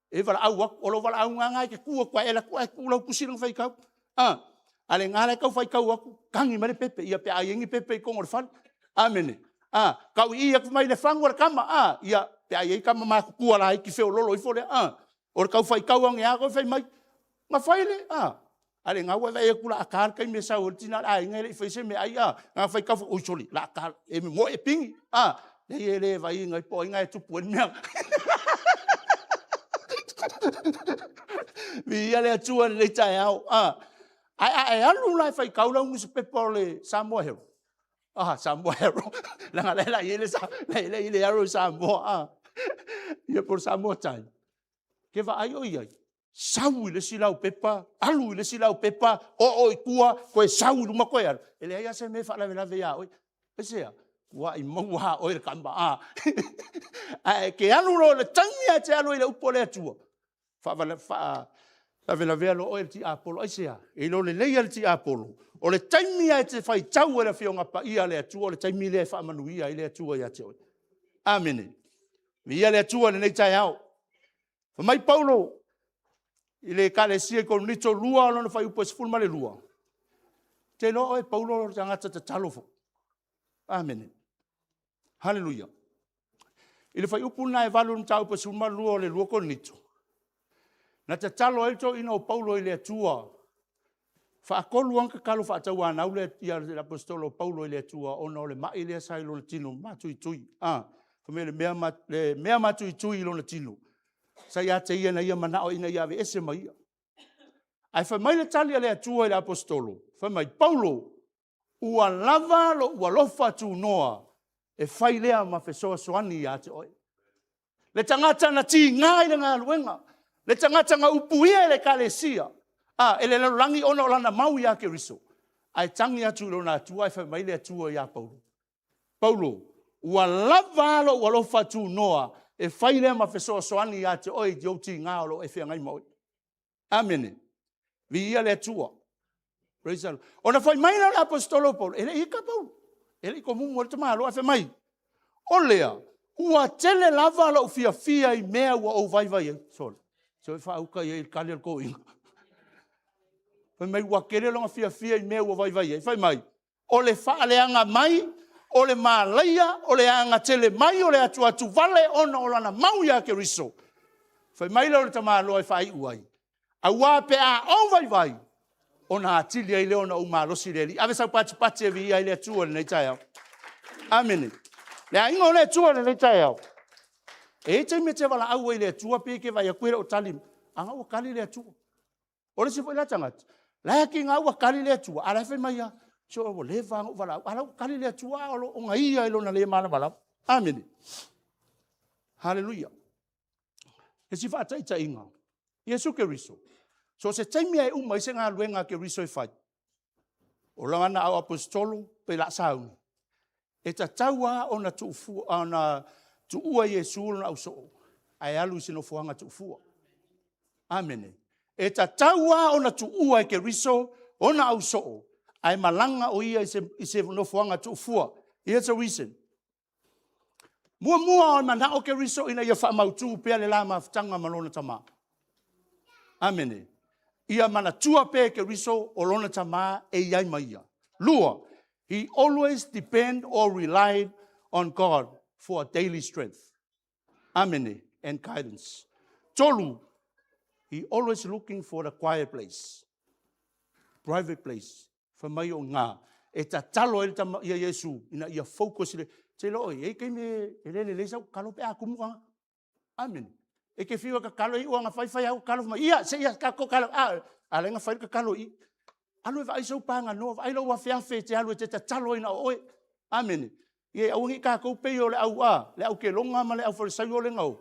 [SPEAKER 4] e valaau atu, o lou valaauga lava lena e te tu atu lava e alu atu ae tuu lau tusi la na faitau. A o lena la e tau faitau atu, tagi mai le pepe, ia pe a i ai ni pepe i totonu o le fale. Amene. A, tau i i atu fai mai le fagu a le tama, a, ia, pe a i ai tama matutua laiti feololo ifo lea, a, o le tau faitau ane lava fai mai, na fai le, a, a o lena ua e vaai atu o le a ta le taimi e sau ai le tina o le aiga e le i faia se meaai, a, na faitau foi, oi sole, o le a ta, e momoe e pigi, a, leai e le vaaiina ai po o ai na e tupu ai le mea. Viia le Atua i lenei taeao. A, ae a e alu la e faitau lau nusipepa o le Samoa Herald, ah, Samoa Herald, leaga la e i ai le Herald i Samoa, a, ia po o le Samoa Times, ke vaai o i ai, sau i le isi laupepa, alu i le isi laupepa, oo i tua, toe sau i luma toe alu, e leai lava se mea e faalavelave ia oe. Aisea? Ua maumau lava oe le tama, a. Ae e te alu loa i le taimi lava e te alu ai i le upu a le Atua, faalavelavea loa oe e le tiapolo. Aisea? E iloa lelei e le tiapolo, o le taimi lava e te faitau ai i le Afioga Paia a le Atua, o le taimi lea e faamanuia ai le Atua ia te oe. Amene. Viia le Atua i lenei taeao. Fai mai Paulo i le ekalesia i Korinito 2 lona fuaiupu e 12, te iloa oe Paulo o le tagata tatalo foi. Amene. Haleluia. I le fuaiupu lena e 8 i le mataupu e 12 o le 2 Korinito, na tatalo ai le toeaina o Paulo i le Atua. Faatolu lava tatalo faatauanau le ia le aposetolo o Paulo i le Atua ona o le mai lea sa i lona tino matuitui. A, fai mai le mea, le mea matuitui i lona tino, sa ia te ia na ia manao ina ia aveese ma ia. Ae fai mai le tali a le Atua i le aposetolo, fai mai, Paulo, ua lava lou alofa tunoa, e fai lea ma fesoasoani ia te oe. Le tagata na tiga i le galuega, le tagata na upuia e le ekalesia, a, e le lalolagi ona o lana mau ia Keriso, ae tagi atu i lona Atua ae fai mai le Atua ia Paulo, Paulo, ua lava a lou alofa tunoa, e fai lea ma fesoasoani ia te oe i ou tiga o lo o e feagai ma oe. Amene. Viia le Atua. Praise the Lord. Ona fai mai lea o le aposetolo o Paulo, e le i ita Paulo, e le i tomumu ai le tamaloa, ae fai mai, o lea, ua tele lava lou fiafia i mea ua ou vaivai ai. Sole, se i faauta i ai i le tali a le toeaina. Fai mai ua tele lona fiafia i mea ua vaivai ai. Fai mai, o le faaleaga mai, o le malaia, o le agatele mai, o le atuatuvale ona o lana mau ia Keriso. Fai mai lea o le tamaloa e faaiu ai, aua pe a ou vaivai, ona atili ai lea ona ou malosi i le Alii. Ave sau patipati e viia ai le Atua i lenei taeao. Amene. Le aiga o le Atua i lenei taeao, e i ai taimi e te valaau ai i le Atua pei e te vaai atu e le o tali mai, a na ua tali le Atua. O le isi foi la tagata, la e tiga ua tali le Atua, a o la e fai mai lava, se ua leva lava ona ou valaau, a o la ua tali le Atua, a o lo o ia i lona le malamalama. Amene. Haleluia. O le isi faataitaiga, Iesu Keriso, so o se taimi lava e uma ai se galuega a Keriso e fai, o lana auaposeitolo pe o le a sauni, e tatau lava ona tuua e Iesu lona ausoo ae alu i se nofoaga tuufua. Amene. E tatau lava ona tuua e Keriso ona ausoo ae malaga o ia i se nofoaga tuufua. Here's a reason. Muamua, e manao Keriso ina ia faamautu pea le la mafutaga ma lona Tama. Amene. Ia manatua pea e Keriso o lona Tama e i ai ma ia. Lua, he always depend or relied on God for a daily strength. Amene. And guidance. Tolu, he always looking for the quiet place. Private place. Fai mai o iga, e tatalo ai le tama, ia Iesu, ina ia focus i le, te iloa oi, e i ai taimi e le lelei sau tatalo pe a tumu tagata. Amene. E te fiu e tatalo, e iu lava ina fai fai au tatalo, fai mai, ia, se i tatou tatalo, a, a la e na fai le tatalo i i. Alu e vaai sou paganoa, vaai lou afeafe e te alu e te tatalo ai na o oe. Amene. Ia aua ne i tatou pei o le au a, le au keloga ma le aufalesaio lea na o,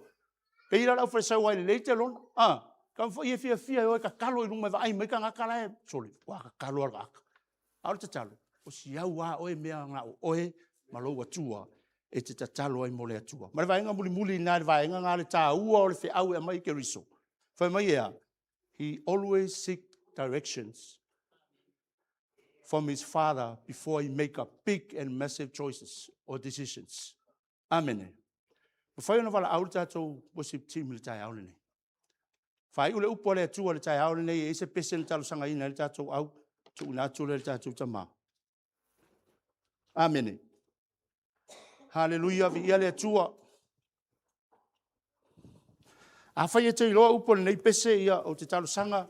[SPEAKER 4] pei la o le aufalesaio aua e lelei telona, a, taumafai e fiafia e o e tatalo i luma e vaai mai tagata la e, sole, matua tatalo lava o le tagata. A o le tatalo, o si au lava oe mea na o oe ma lou Atua e te tatalo ai mo le Atua. Ma le vaega mulimuli lena i le vaega lena o le taua o le feau e aumai e Keriso, fai mai e a? He always seek directions from his father before he make a big and massive choices or decisions. Amene. Mafai ona valaau le tatou worship team i le taeao lenei. Faaiu le upu a le Atua i le taeao lenei, e i ai se pese na talosagaina ai le tatou au, tuuina atu lea i le tatou tama. Amene. Haleluia, viia le Atua. Afai e te iloa upu o lenei pese, ia ou te talosaga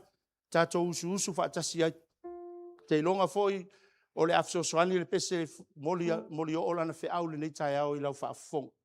[SPEAKER 4] tatou usuusu faatasi ai. Seiloga foi o le a fesoasoani le pese e moli oo lana feau i lenei taeao i lau faafofoga.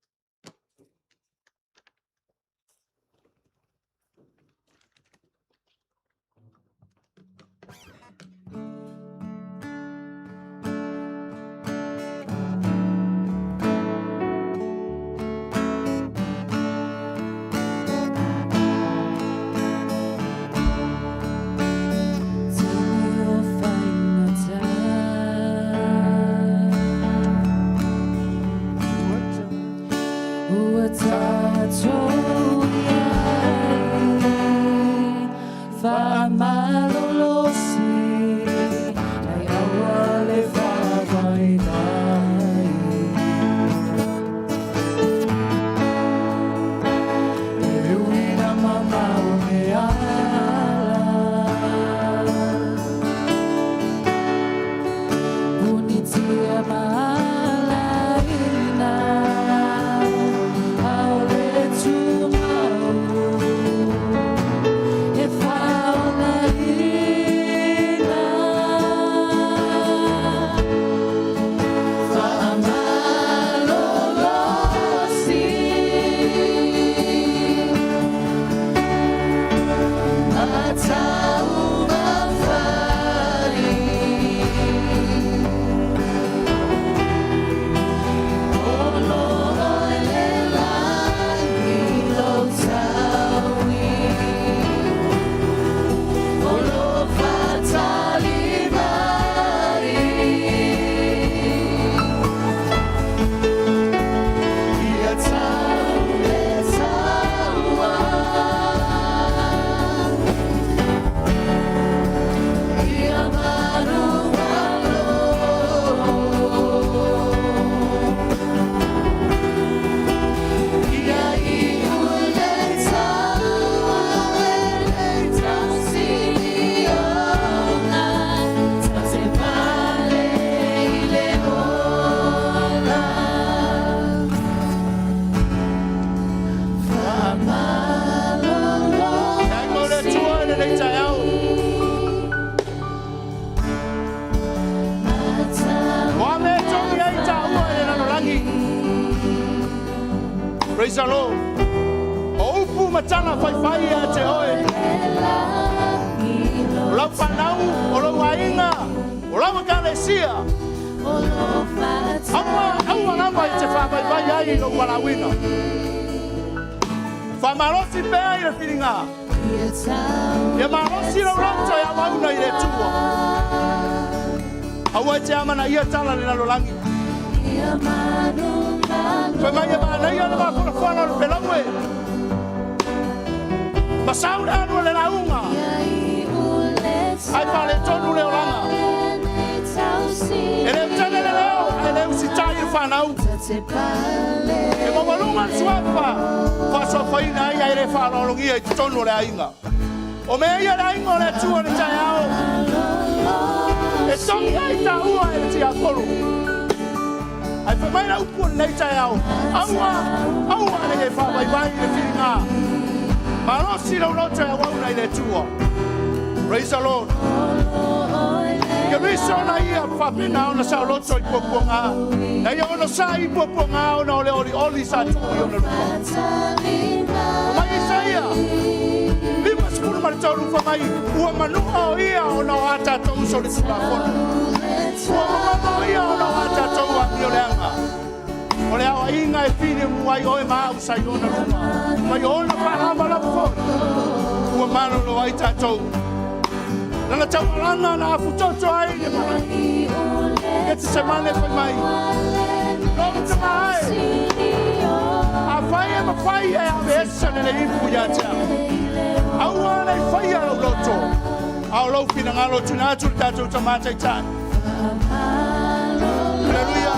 [SPEAKER 4] the Lord. O upu ma tala faifai ia te oe. O lau fanau, o lou aiga, o lau ekalesia. Aua, aua lava i te faavaivai ai i lou valaauina. Faamalosi pea i le filiga. Ia malosi lou loto e auauna i le Atua. Aua e te amanaia tala a le lalolagi. Fai mai e manaia le mafualafuala o le pelaue. Ma sau le alu o le lauga. Ai faaletonu le olaga. E le utele le leo, ae le usitai i le fanau. E maualuga le suafa, faasoafaina ai ae le faaaloalogia i totonu o le aiga. O mea ia le aiga o le Atua i le taeao, e togi ai taua e le tiapolo. Ae fai mai le upu o lenei taeao, aua, aua ne i e faavaivai i le filiga. Malosi lou loto e auauna i le Atua. Praise the Lord. Keriso na ia faapena ona saoloto i puapuaga. Na ia onosai i puapuaga ona o le olioli sa tuu i ona luma. Fai mai Isaia 53 fai mai, Ua manua o ia ona o a tatou solitulafono. Ua mamafa o ia ona o a tatou amioleaga. O le aoaiga e filemu ai oe ma au sa i ona luma, mai o ona faalavalava foi, ua malolo ai tatou. Lana taualana na afutoto ai le malagi. Getesemane fai mai, Lou tama e, afai e mafai e aveesa le leifu ia te au. Aua ne i faia lou loto, a o lou finagalo tuuina atu le tatou Tama Taitai. Haleluia.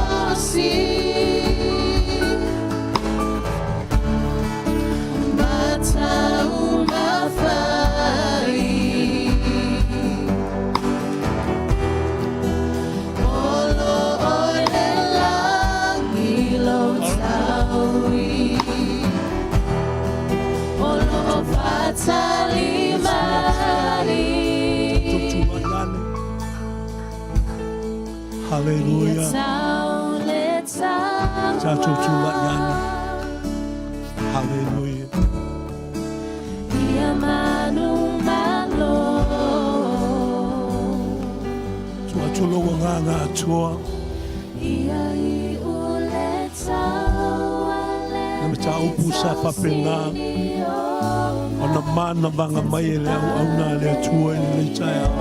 [SPEAKER 5] Haleluia. Tatou tulai ane. Haleluia. Tuu atu lou agaga atoa. Le mataupu sa faapena ona manavaga mai e le auauna a le Atua i lenei taeao.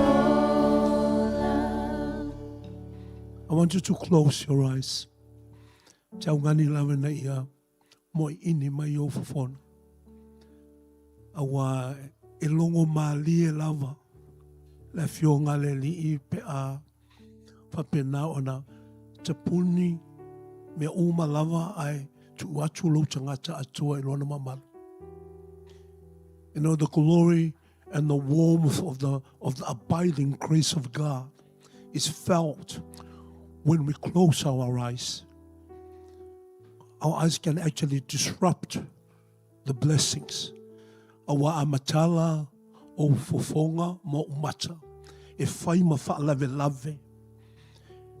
[SPEAKER 5] I want you to close your eyes. Te augani lava ina ia moeini mai ou fofono. Aua e logo malie lava le Afioga a le Alii pe a faapena ona tapuni mea uma lava ae tuu atu lou tagata atoa i lona mamalu. You know, the glory and the warmth of the, of the abiding grace of God is felt when we close our eyes. Our eyes can actually disrupt the blessings. Aua a matala ou fofoga ma ou mata e fai ma faalavelave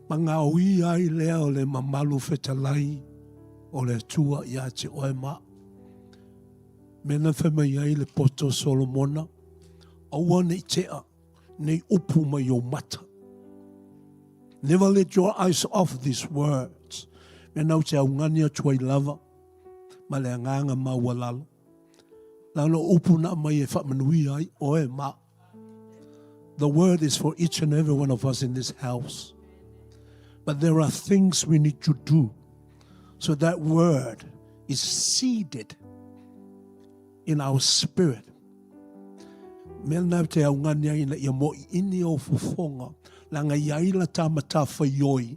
[SPEAKER 5] ma gaoia ai lea o le mamalu fetalai o le Atua ia te oe ma au. Mea na fai mai ai le poto o Solomona, aua ne i tea nei upu mai ou mata. Never let your eyes off these words. Mea na ou te augani atu ai lava ma le agaga maualalo. Leaga o upu na aumai e faamanuia ai oe ma au. The word is for each and every one of us in this house. But there are things we need to do so that word is seeded in our spirit. Mea na te augani ai ina ia moʻiʻini ou fofoga, leaga i ai la ta matafaioi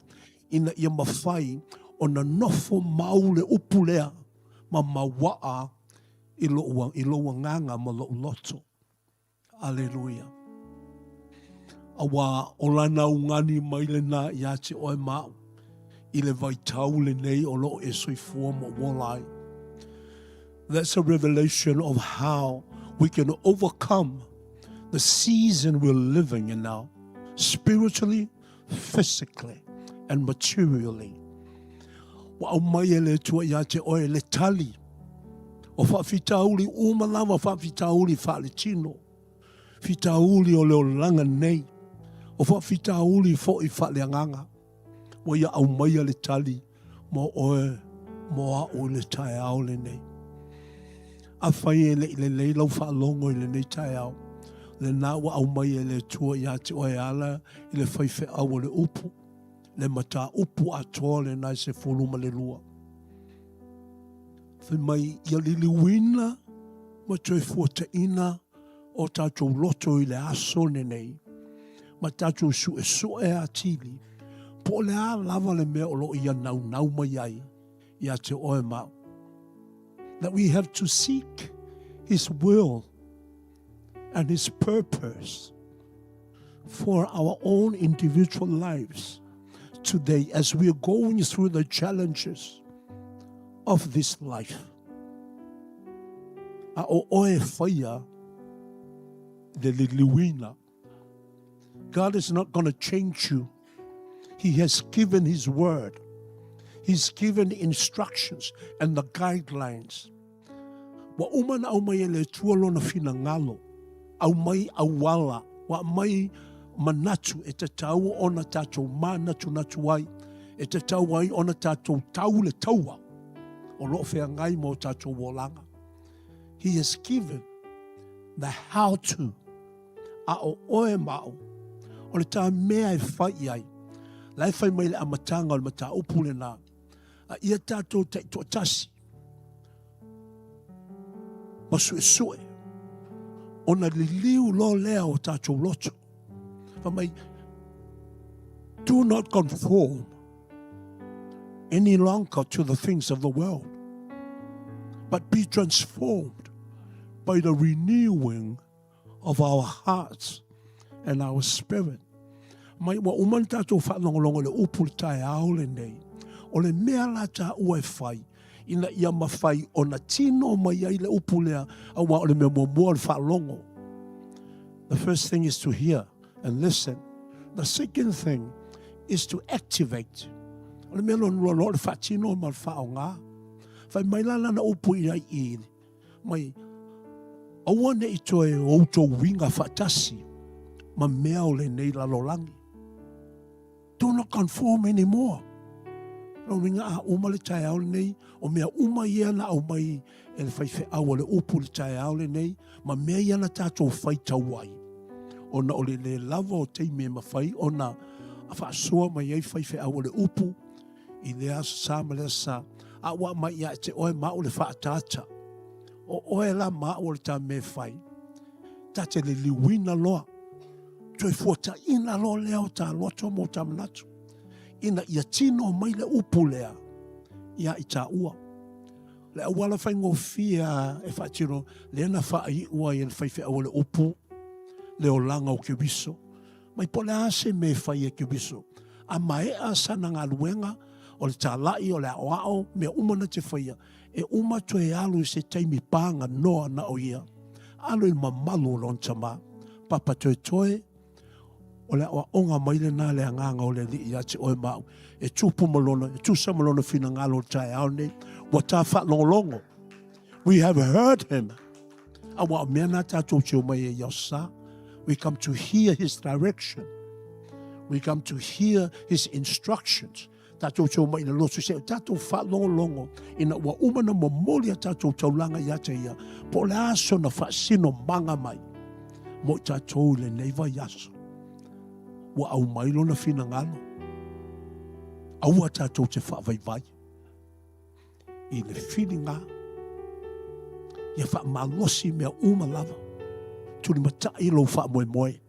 [SPEAKER 5] ina ia mafai ona nofo mau le upu lea ma mauaa i lou, i lou agaga ma lou loto. Aleluia. Aua o lana augani mai lena ia te oe ma au i le vaitau lenei o lo o e soifua ma ou ola ai. That's a revelation of how we can overcome the season we're living in now, spiritually, physically, and materially. Ua aumai e le Atua ia te oe le tali. O faafitauli uma lava faafitauli faaletino, fitauli o le olaga nei, o faafitauli foi faaleagaga, ua ia aumaia le tali mo oe mo a'u i le taeao lenei. Afai e le i lelei lau faalogo i lenei taeao, lena ua aumai e le Atua ia te oe e ala i le faifeau o le upu, le mataupu atoa lena e 12. Fai mai, ia liliuina ma toe fuataina o tatou loto i le aso lenei, ma tatou suesue atili, po o le a lava le mea o lo o ia naunau mai ai ia te oe ma au. That we have to seek His will and His purpose for our own individual lives today as we are going through the challenges of this life. A o oe whaia le liliuina. God is not going to change you. He has given His word. He's given instructions and the guidelines. Ua uma na aumai e le Atua lona finagalo, aumai auala, ua aumai manatu e tatau ona tatou manatunatu ai, e tatau ai ona tatou tau le taua o lo o feagai ma o tatou olaga. He has given the how to. A o oe ma au, o le tā mea e fai i ai, la e fai mai le amataga o le mataupu lena, a ia tatou taitoatasi ma suesue ona liliu loa lea o tatou loto. Fai mai, do not conform any longer to the things of the world, but be transformed by the renewing of our hearts and our spirit. Mai ua uma na tatou faalogologo i le upu le taeao lenei, o le mea la taua e fai, ina ia mafai ona tino mai ai le upu lea, aua o le mea muamua o le faalogo. The first thing is to hear and listen. The second thing is to activate. O le mea lona lua loa o le faatino ma le faaaoga. Fai mai la lana upu i ai i mai, aua ne i toe outou uiga faatasi ma mea o lenei lalolagi. Do not conform anymore. Lona uiga a uma le taeao lenei, o mea uma ia na aumai e le faifeau o le upu i le taeao lenei, ma mea ia na tatou faitau ai, ona o le le lava o taimi e mafai ona faasoa mai ai faifeau o le upu i lea aso sa ma lea aso sa, a ua aumai ia te oe ma au le faaataata. O oe la ma au o le ta mea e fai, ta te liliuina loa, toe fuataina loa lea o ta loto ma o ta manatu, ina ia tino mai le upu lea ia i taua. Le auala faigofie e faatino, lea na faaiu ai e le faifeau o le upu, le olaga o Keriso. Mai po o le a se mea e fai e Keriso, a maea sana galuega, o le talai, o le aoao, mea uma na te faia, e uma toe alu i se taimi paganoa na o ia. Alu i le mamalu o lona tama. Papa toetoe, o le aoaoga mai lena le agaga o le Alii ia te oe ma au, e tupu ma lona, e tusa ma lona finagalo o le taeao nei, ua ta faalogologo. We have heard him. Aua o mea na tatou te omai ai i aso sa. We come to hear his direction. We come to hear his instructions. Tatou te omai i le loto se tatou faalogologo ina ua uma na momoli a tatou taulaga ia te ia, po o le a sona faasino maga mai mo i tatou i lenei vaiaso. Ua aumai lona finagalo. Aua tatou te faavaivai. i le filiga, ia faamalosi mea uma lava. Tulimatai lou faamoemoe.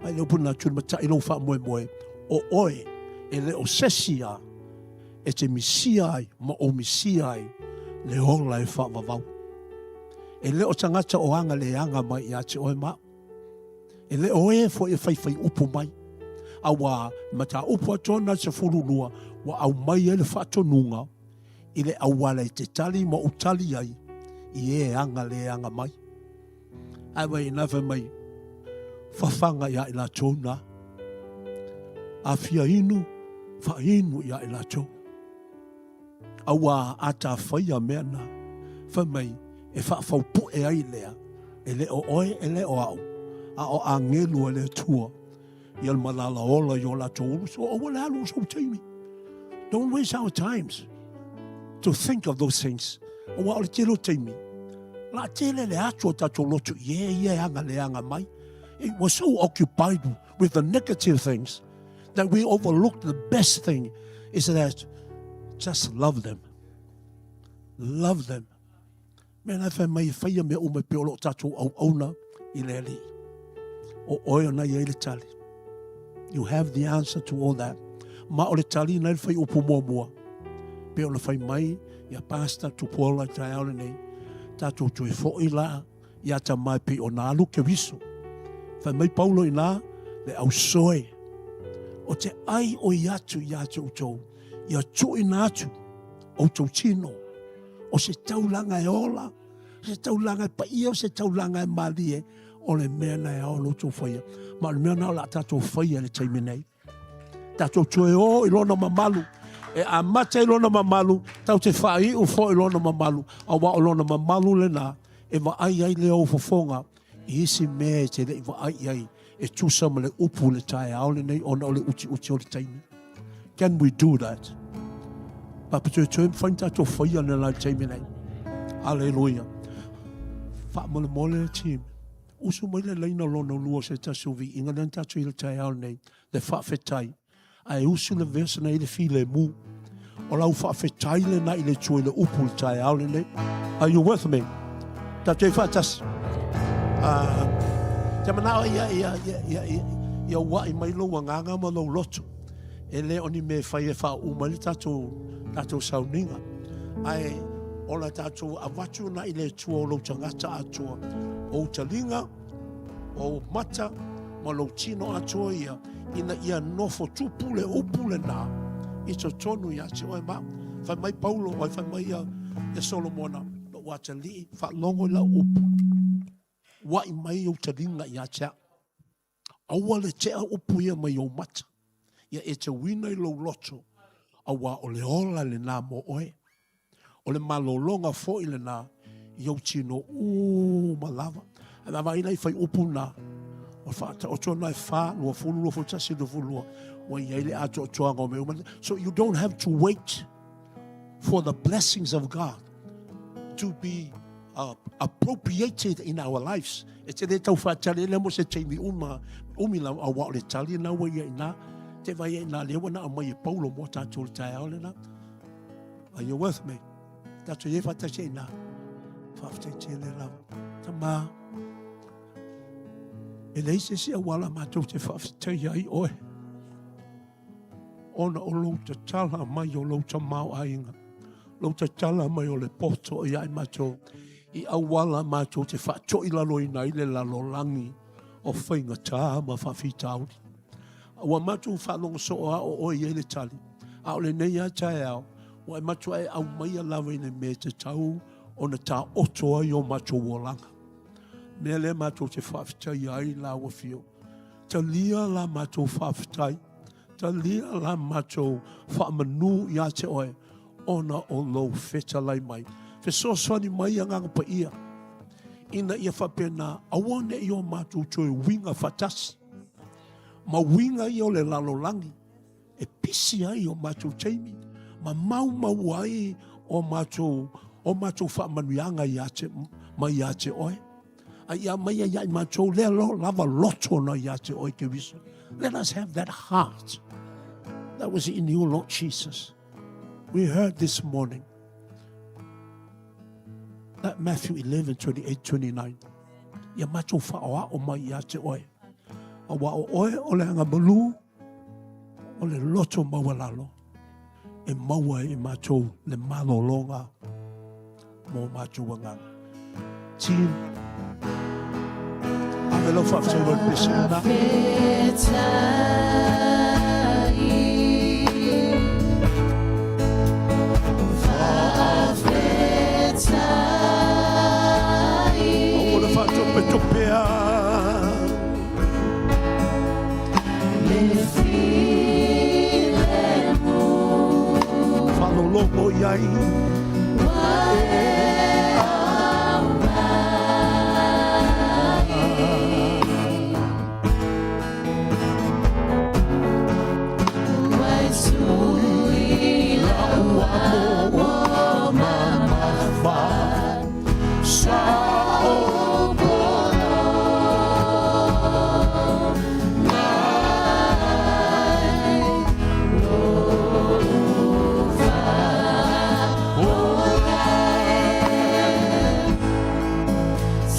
[SPEAKER 5] Mai le upu lena, tulimatai lou faamoemoe, o oe e le o sesi a e te misia ai ma ou misia ai le ola e faavavau. E le o tagata o aga leaga mai ia te oe ma au. E le o e foi e faifai upu mai, a ua mataupu atoa na 12 ua aumai ai le faatonuga i le auala e te tali ma ou tali ai i e aga leaga mai. Ae vai ina fai mai, fafaga ia i latou na. A fia inu, fainu ia i latou. Aua a ta faia mea na. Fai mai, e faafaupu'e ai lea, e le o oe, e le o a'u, a o agelu a le Atua ia le malala ola i o latou ulu. So aua le alu o sou taimi. Don't waste our times to think of those things. Aua o le tele o taimi, la tele le atu o tatou lotu i e ia e aga leaga mai. It was so occupied with the negative things that we overlooked the best thing is that just love them. Love them. Mea la e fai mai e faia mea uma e pei o lo o tatou auauna i le Alii. O oe ona i ai le tali. You have the answer to all that. Ma o le tali na i le fai upu muamua. Pei ona fai mai ia Pastor Tupuola i taeao lenei. Tatou toe foi la ia tama e pei ona alu Keriso. Fai mai Paulo ina le ausoe. O te ai oi atu ia te outou. Ia tuuina atu outou tino. O se taulaga e ola, o se taulaga e paia, o se taulaga e malie, o le mea na e ao ona outou faia. Ma o le mea na o le a tatou faia i le taimi nei. Tatou toe o i lona mamalu, e amata i lona mamalu, tatou te faaiu foi i lona mamalu, aua o lona mamalu lena e vaai ai le ou fofoga i isi mea e te le i vaai i ai e tusa ma le upu i le taeao lenei ona o le utiuti o le taimi. Can we do that? Papatoetoe mafai ona tatou faia le la i le taimi nei. Aleluia. Faamolemole team. Usu mai le laina lona lua o se tasi o viiga lea na tatou i le taeao lenei, le faafetai. Ae usu le verse na i le filemu. O lau faafetai lena i le Atua i le upu i le taeao lenei. Are you with me? Tatou i faatasi. Uh, te manao ia, ia, ia, ia, ia, ia ua'i mai lou agaga ma lou loto. E le o ni mea e fai e faauu mai le tatou, tatou sauniga. Ae o la tatou avatu na i le Atua o lou tagata atoa. O ou taliga, o ou mata ma lou tino atoa ia, ina ia nofo tupu le upu lena i totonu ia te oe ma au. Fai mai Paulo, oi fai mai ia, ia Solomona, lou atalii, faalogo i lau upu, ua'i mai ou taliga ia te au. Aua le tea upu ia mai ou mata, ia e tauina i lou loto, auā o le ola lena mo oe. O le malologa foi lena i ou tino uma lava. Ae vaavaai la i fuaiupu na, o le faataoto lena e 4, 20, 21, 22, ua i ai le atoatoaga o mea uma. So you don't have to wait for the blessings of God to be uh, appropriated in our lives. E te le tau faatali lea mo se taimi uma, umi la, aua o le tali na ua ia ina, te vai ia ina lea ua na aumai e Paulo mo tātou le taeao lena. Are you with me? Tātou i e whaatasi ai nā. Whaafetai tele lava. Tama, e leai se isi auala matou te faafetai ai oe. Ona o lou tatala mai o lou tamaoaiga. Lou tatala mai o le poto ia i matou. I auala matou te faatoilaloina ai le lalolagi o faigata ma faafitauli. Ua matou faalogo soo lava o oe i ai le tali, a o lenei lava taeao, ua e matua e aumaia lava i le mea e tatau ona taoto ai o matou olaga. Mea lea matou te faafetaia ai lau Afioga. Talia la matou faafetai, talia la matou faamanu ia te oe, ona o lou fetalai mai. Fesoasoani mai Agaga Paia, ina ia faapena aua ne i o matou toe uiga faatasi ma uiga ia o le lalolagi e pisi ai o matou taimi ma maumau ai o matou o matou faamanuiaga ia te, mai ia te oe. A ia mai ia i matou lea lo, lava loto na ia te oe Keriso. Let us have that heart that was in you, Lord Jesus. We heard this morning that Matthew 11, 28, 29. Ia matou whaoao mai ia te oe. Aua o oe o le agamalu o le loto maualalo e maua ai e matou le malologa mo matou agaga. Team, ave lau faafetai loa i le pese lena. Aua le faatopetopea. Faalologo i ai.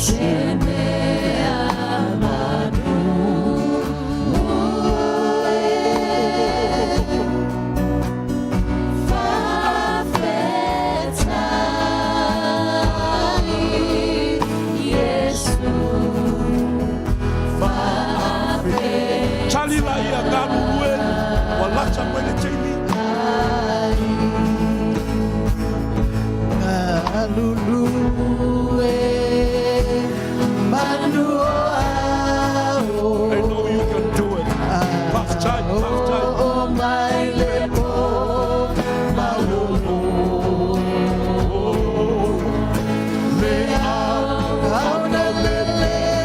[SPEAKER 3] Se mea manu Faafetai Iesu.
[SPEAKER 4] Tali la ia galulue, ua lata mai le taimi.
[SPEAKER 1] Galulue manu o ao.
[SPEAKER 4] I know you can do it. Faafetai, faafetai.
[SPEAKER 1] O mai le po malolo.
[SPEAKER 4] Le au
[SPEAKER 1] Auna lelei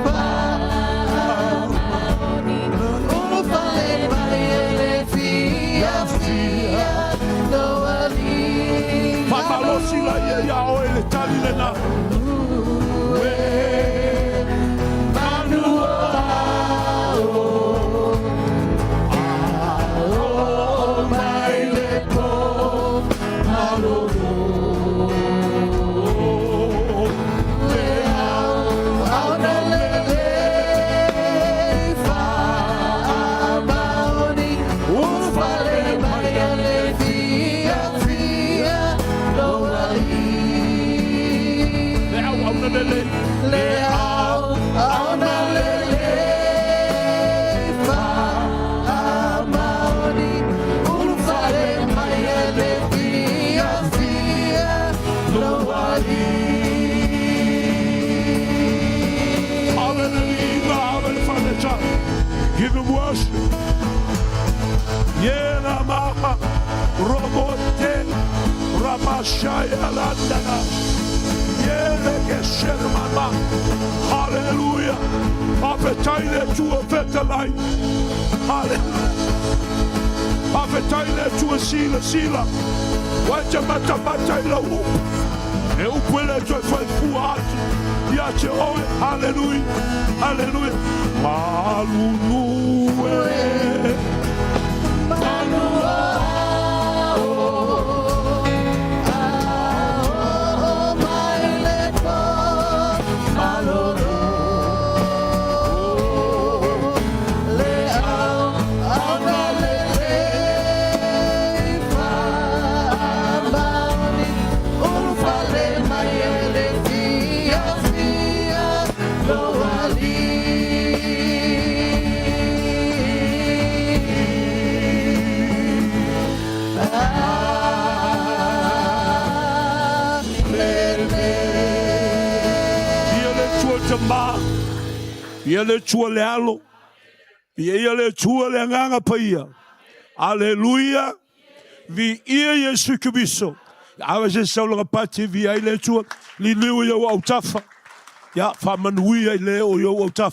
[SPEAKER 1] pa Ulu fale mai e le fia fia no ali.
[SPEAKER 4] Faamalosi la ia iā oe le tali lenā.
[SPEAKER 1] Manu o ao, ao mai le po malolo. Le au, auna lelei faamaoni, ulufale mai a le fiafia lou alii.
[SPEAKER 4] Le au auna lelei.
[SPEAKER 1] Le au, auna lelei faamaoni, ulufale mai a le fiafia lou alii.
[SPEAKER 4] Hallelujah. Hallelujah. Give him worship. Yena maha robote ramashaya landana. Yele kesher mama. Hallelujah. Faafetai le Atua fetalai. Hallelujah. Faafetai le Atua silasila. Ua e te matamata i lau upu. E upu e le toe fai fua atu ia te oe. Hallelujah. Hallelujah. Malulue.
[SPEAKER 1] Manu o ao, ao mai le po malolo. Le au, auna lelei faamaoni, ulufale mai e le fiafia lou alii.
[SPEAKER 4] Ia le Atua le Tamā, ia le Atua le Alo, ia ia le Atua le Agaga Paia. Aleluia! Viia Iesu Keriso. Ava se saulaga pati e viia ai le Atua, liliu i ou autafa. Ia, faamanuia i le o i ou autafa.